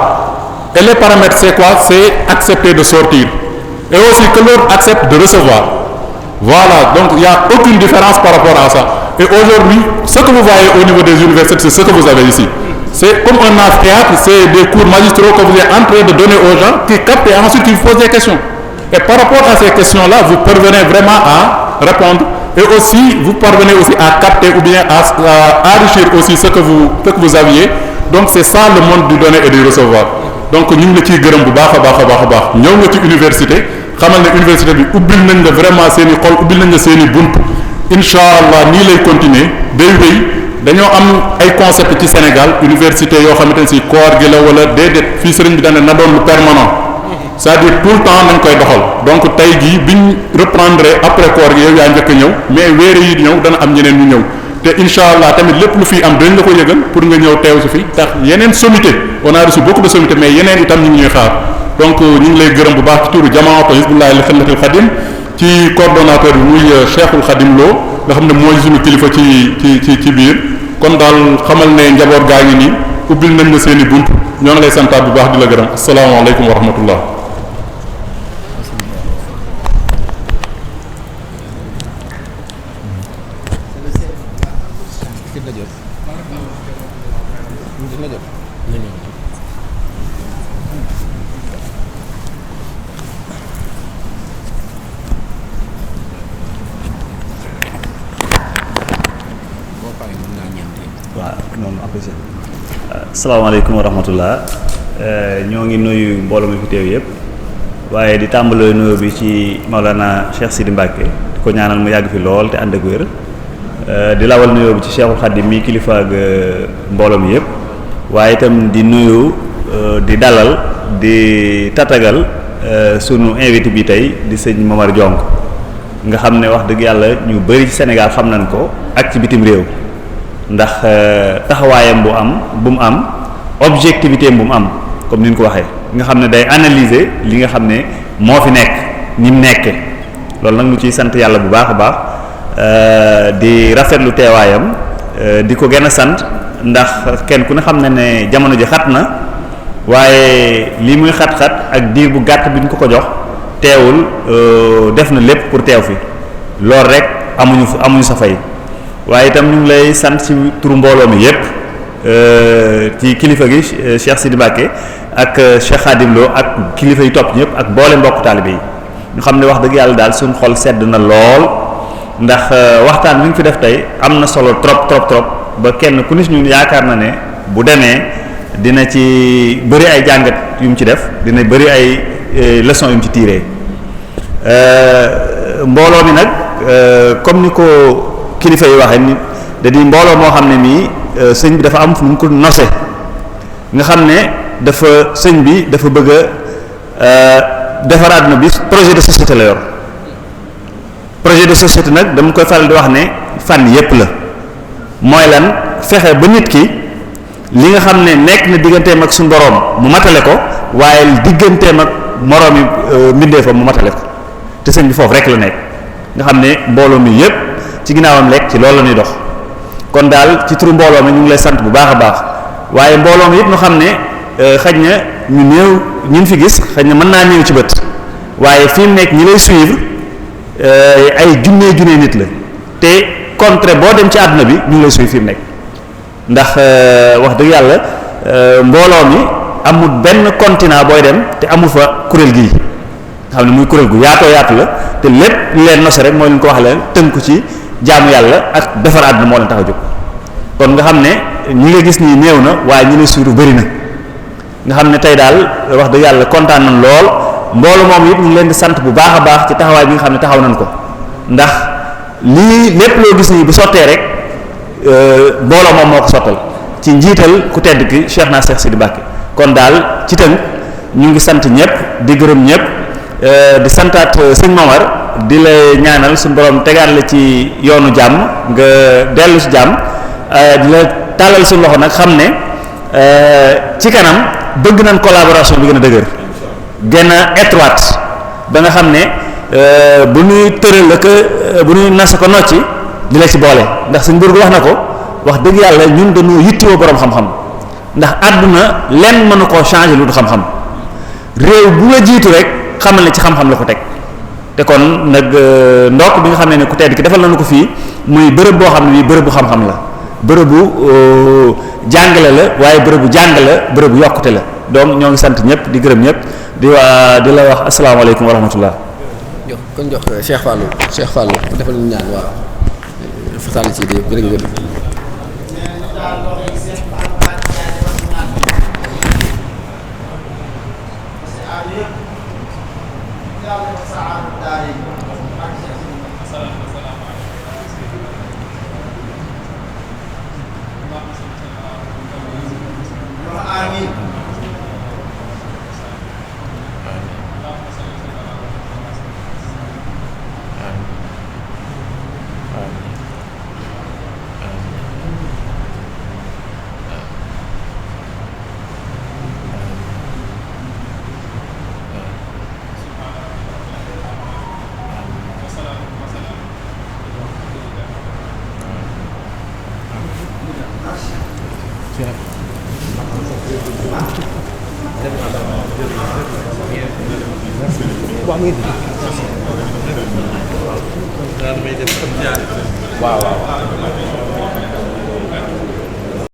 et les paramètres c'est quoi? C'est accepter de sortir et aussi que l'autre accepte de recevoir. Voilà, donc il n'y a aucune différence par rapport à ça. Et aujourd'hui, ce que vous voyez au niveau des universités, c'est ce que vous avez ici. C'est comme un amphithéâtre, c'est des cours magistraux que vous êtes en train de donner aux gens qui captent et ensuite qui vous posent des questions. Et par rapport à ces questions-là, vous parvenez vraiment à répondre et aussi vous parvenez aussi à capter ou bien à enrichir aussi ce que vous aviez. Donc c'est ça le monde du donner et du recevoir. Donc ñu ngi la ciy gërëm bu baax a baax ñëw nga ci université xamal ne université bi ubbil nañ la vraiment seen i xol ubbil nañ la seen i bunt incha allah nii lay continuer day wéy dañoo am ay concept ci Sénégal université yoo xamante ne si koor gi la wala déedéet fii sëriñ bi dana na doon lu permanent c'est-à-dire tout le temps nañ koy doxal donc tey jii biñ reprendre après koor gi yow yaa njëkk a ñëw mais weer yi di ñëw dana am ñeneen ñu ñëw te incha allah tamit lépp lu fi am dañ la ko yëgal pour nga ñëw teew si fi tax yeneen sommité on a reçu beaucoup de sommités mais yeneen itam ñu ngi ñuy xaar donc ñu ngi lay gërëm bu baax ci turu jamaatu Hizbullah li Xidmatil Xadim ci coordonnateur bi muy Cheikhul Khadim Lo nga xam ne mooy suñu kilifa ci biir kon daal xamal ne njaboot gaa ngi nii ubbil nañ la seen i bunt ñoo ngi lay santaat bu baax di la gërëm asalaamaaleykum wa rahmatullah. asalaamaaleykum wa rahmatullah ñoo ngi nuyu mbooloo mi fi teew yëpp waaye di tàmbalee nuyoo bi ci Maolana Cheikh Sidi Mbacke di ko ñaanal mu yàgg fi lool te ànd ak wér di lawal nuyoo bi ci Cheikhul Khadim mi kilifa ak mbooloo mi yëpp waaye itam di nuyu di dalal di tatagal sunu invité bi tey di sëñ Momar Diong nga xam ne wax dëgg yàlla ñu bari ci Sénégal xam nañ ko ak ci bitim réew. ndax taxawaayam bu mu am objectivité bu mu am comme ni ñu ko waxee nga xam ne day analyser li nga xam ne moo fi nekk ni mu nekkee loolu nag ñu ciy sant yàlla bu baax a baax di rafetlu teewaayam di ko gën a sant ndax kenn ku ne xam ne ne jamono ji xat na waaye li muy xat-xat ak diir bu gàtt bi ñu ko jox teewul def na lépp pour teew fi loolu rek amuñu sa fay. waaye itam ñu ngi lay sant ci turu mbooloo mi yépp ci kilifa gi Cheikh Sidi Mbacke ak Cheikh Khadim Lo ak kilifa yi topp ñëpp ak boole mbokk taalibe yi ñu xam ne wax dëgg yàlla daal suñu xol sedd na lool ndax waxtaan wi ñu fi def tey am na solo trop ba kenn ku nit ñun yaakaar na ne bu demee dina ci bëri ay jàngat yu mu ci def dina bëri ay leçons yu mu ci tiré mbooloo mi nag comme ni ko kilifa yi waxee ni da di mbooloo moo xam ne nii sëñ bi dafa am fu mu ko nose nga xam ne sëñ bi dafa bëgg a defaraat na bi projet de société la yor projet de société nag dama koy faral di wax ne fànn yépp la mooy lan fexe ba nit ki li nga xam ne nekk na digganteem ak suñu boroom mu matale ko waaye digganteem ak moroomi mbindeefam mu matale ko te sëñ bi foofu rek la nekk nga xam ne mbooloo mi yëpp ci ginnaawam lekk ci loolu la ñuy dox kon daal ci turu mbooloo mi ñu ngi lay sant bu baax a baax waaye mbooloo mi yëpp ñu xam ne xaj na ñu néew ñun fi gis xaj na mën naa néew ci bët waaye fi mu nekk ñi lay suivre ay junne nit la te contrée boo dem ci àdduna bi ñu ngi lay suivre fi mu nekk ndax wax dëgg yàlla mbooloo mi amul benn continent booy dem te amul fa kuréel gii nga xam ne muy kuréel gu yaatoo yaatu la te lépp li leen nose rek mooy leen ko wax leen tënku ci jaamu yàlla ak defar àdduna moo leen tax a jóg kon nga xam ne ñi nga gis nii néew na waaye ñi lay suivre bëri na nga xam ne tey daal wax dëgg yàlla kontaan nañ lool mbooloo moom it ñu ngi leen di sant bu baax a baax ci taxawaay bi nga xam ne taxaw nañ ko ndax lii lépp loo gis nii bu sottee rek mbooloo moom moo ko sottal ci njiital ku tedd ki Cheikh na Cheikh Sidi Mbacké kon daal ci tënk ñu ngi sant ñëpp di gërëm ñëpp di santaat sëñ Momar di la ñaanal suñu borom tegaat la ci yoonu jàmm nga dellu ci jàmm di la tàllal suñu loxo nag xam ne ci kanam bëgg nañ collaboration bi gën a dëgër gën a étroite ba nga xam ne bu ñuy tëral ak bu ñuy nasa ko nocci di la ci boole ndax suñ burgu wax na ko wax dëgg yàlla ñun dañoo yittewoo borom xam-xam ndax àdduna lenn mënu koo changer lu du xam-xam réew bu la jiitu rek xamal ne ci xam-xam la ko teg te kon nag ndokk bi nga xam ne ku tedd ki defal nañu ko fii muy bërëb boo xam ne bii bërëb bu xam-xam la bërëbu jàngale la waaye bërëbu jàng la bërëbu yokkute la donc ñoo ngi sant ñëpp di gërëm ñëpp di la wax asalaamaaleykum wa rahmatullah. kon jox Cheikh Fallou defal ñu ñaan waaw fatal ci di jërëjëf. waaw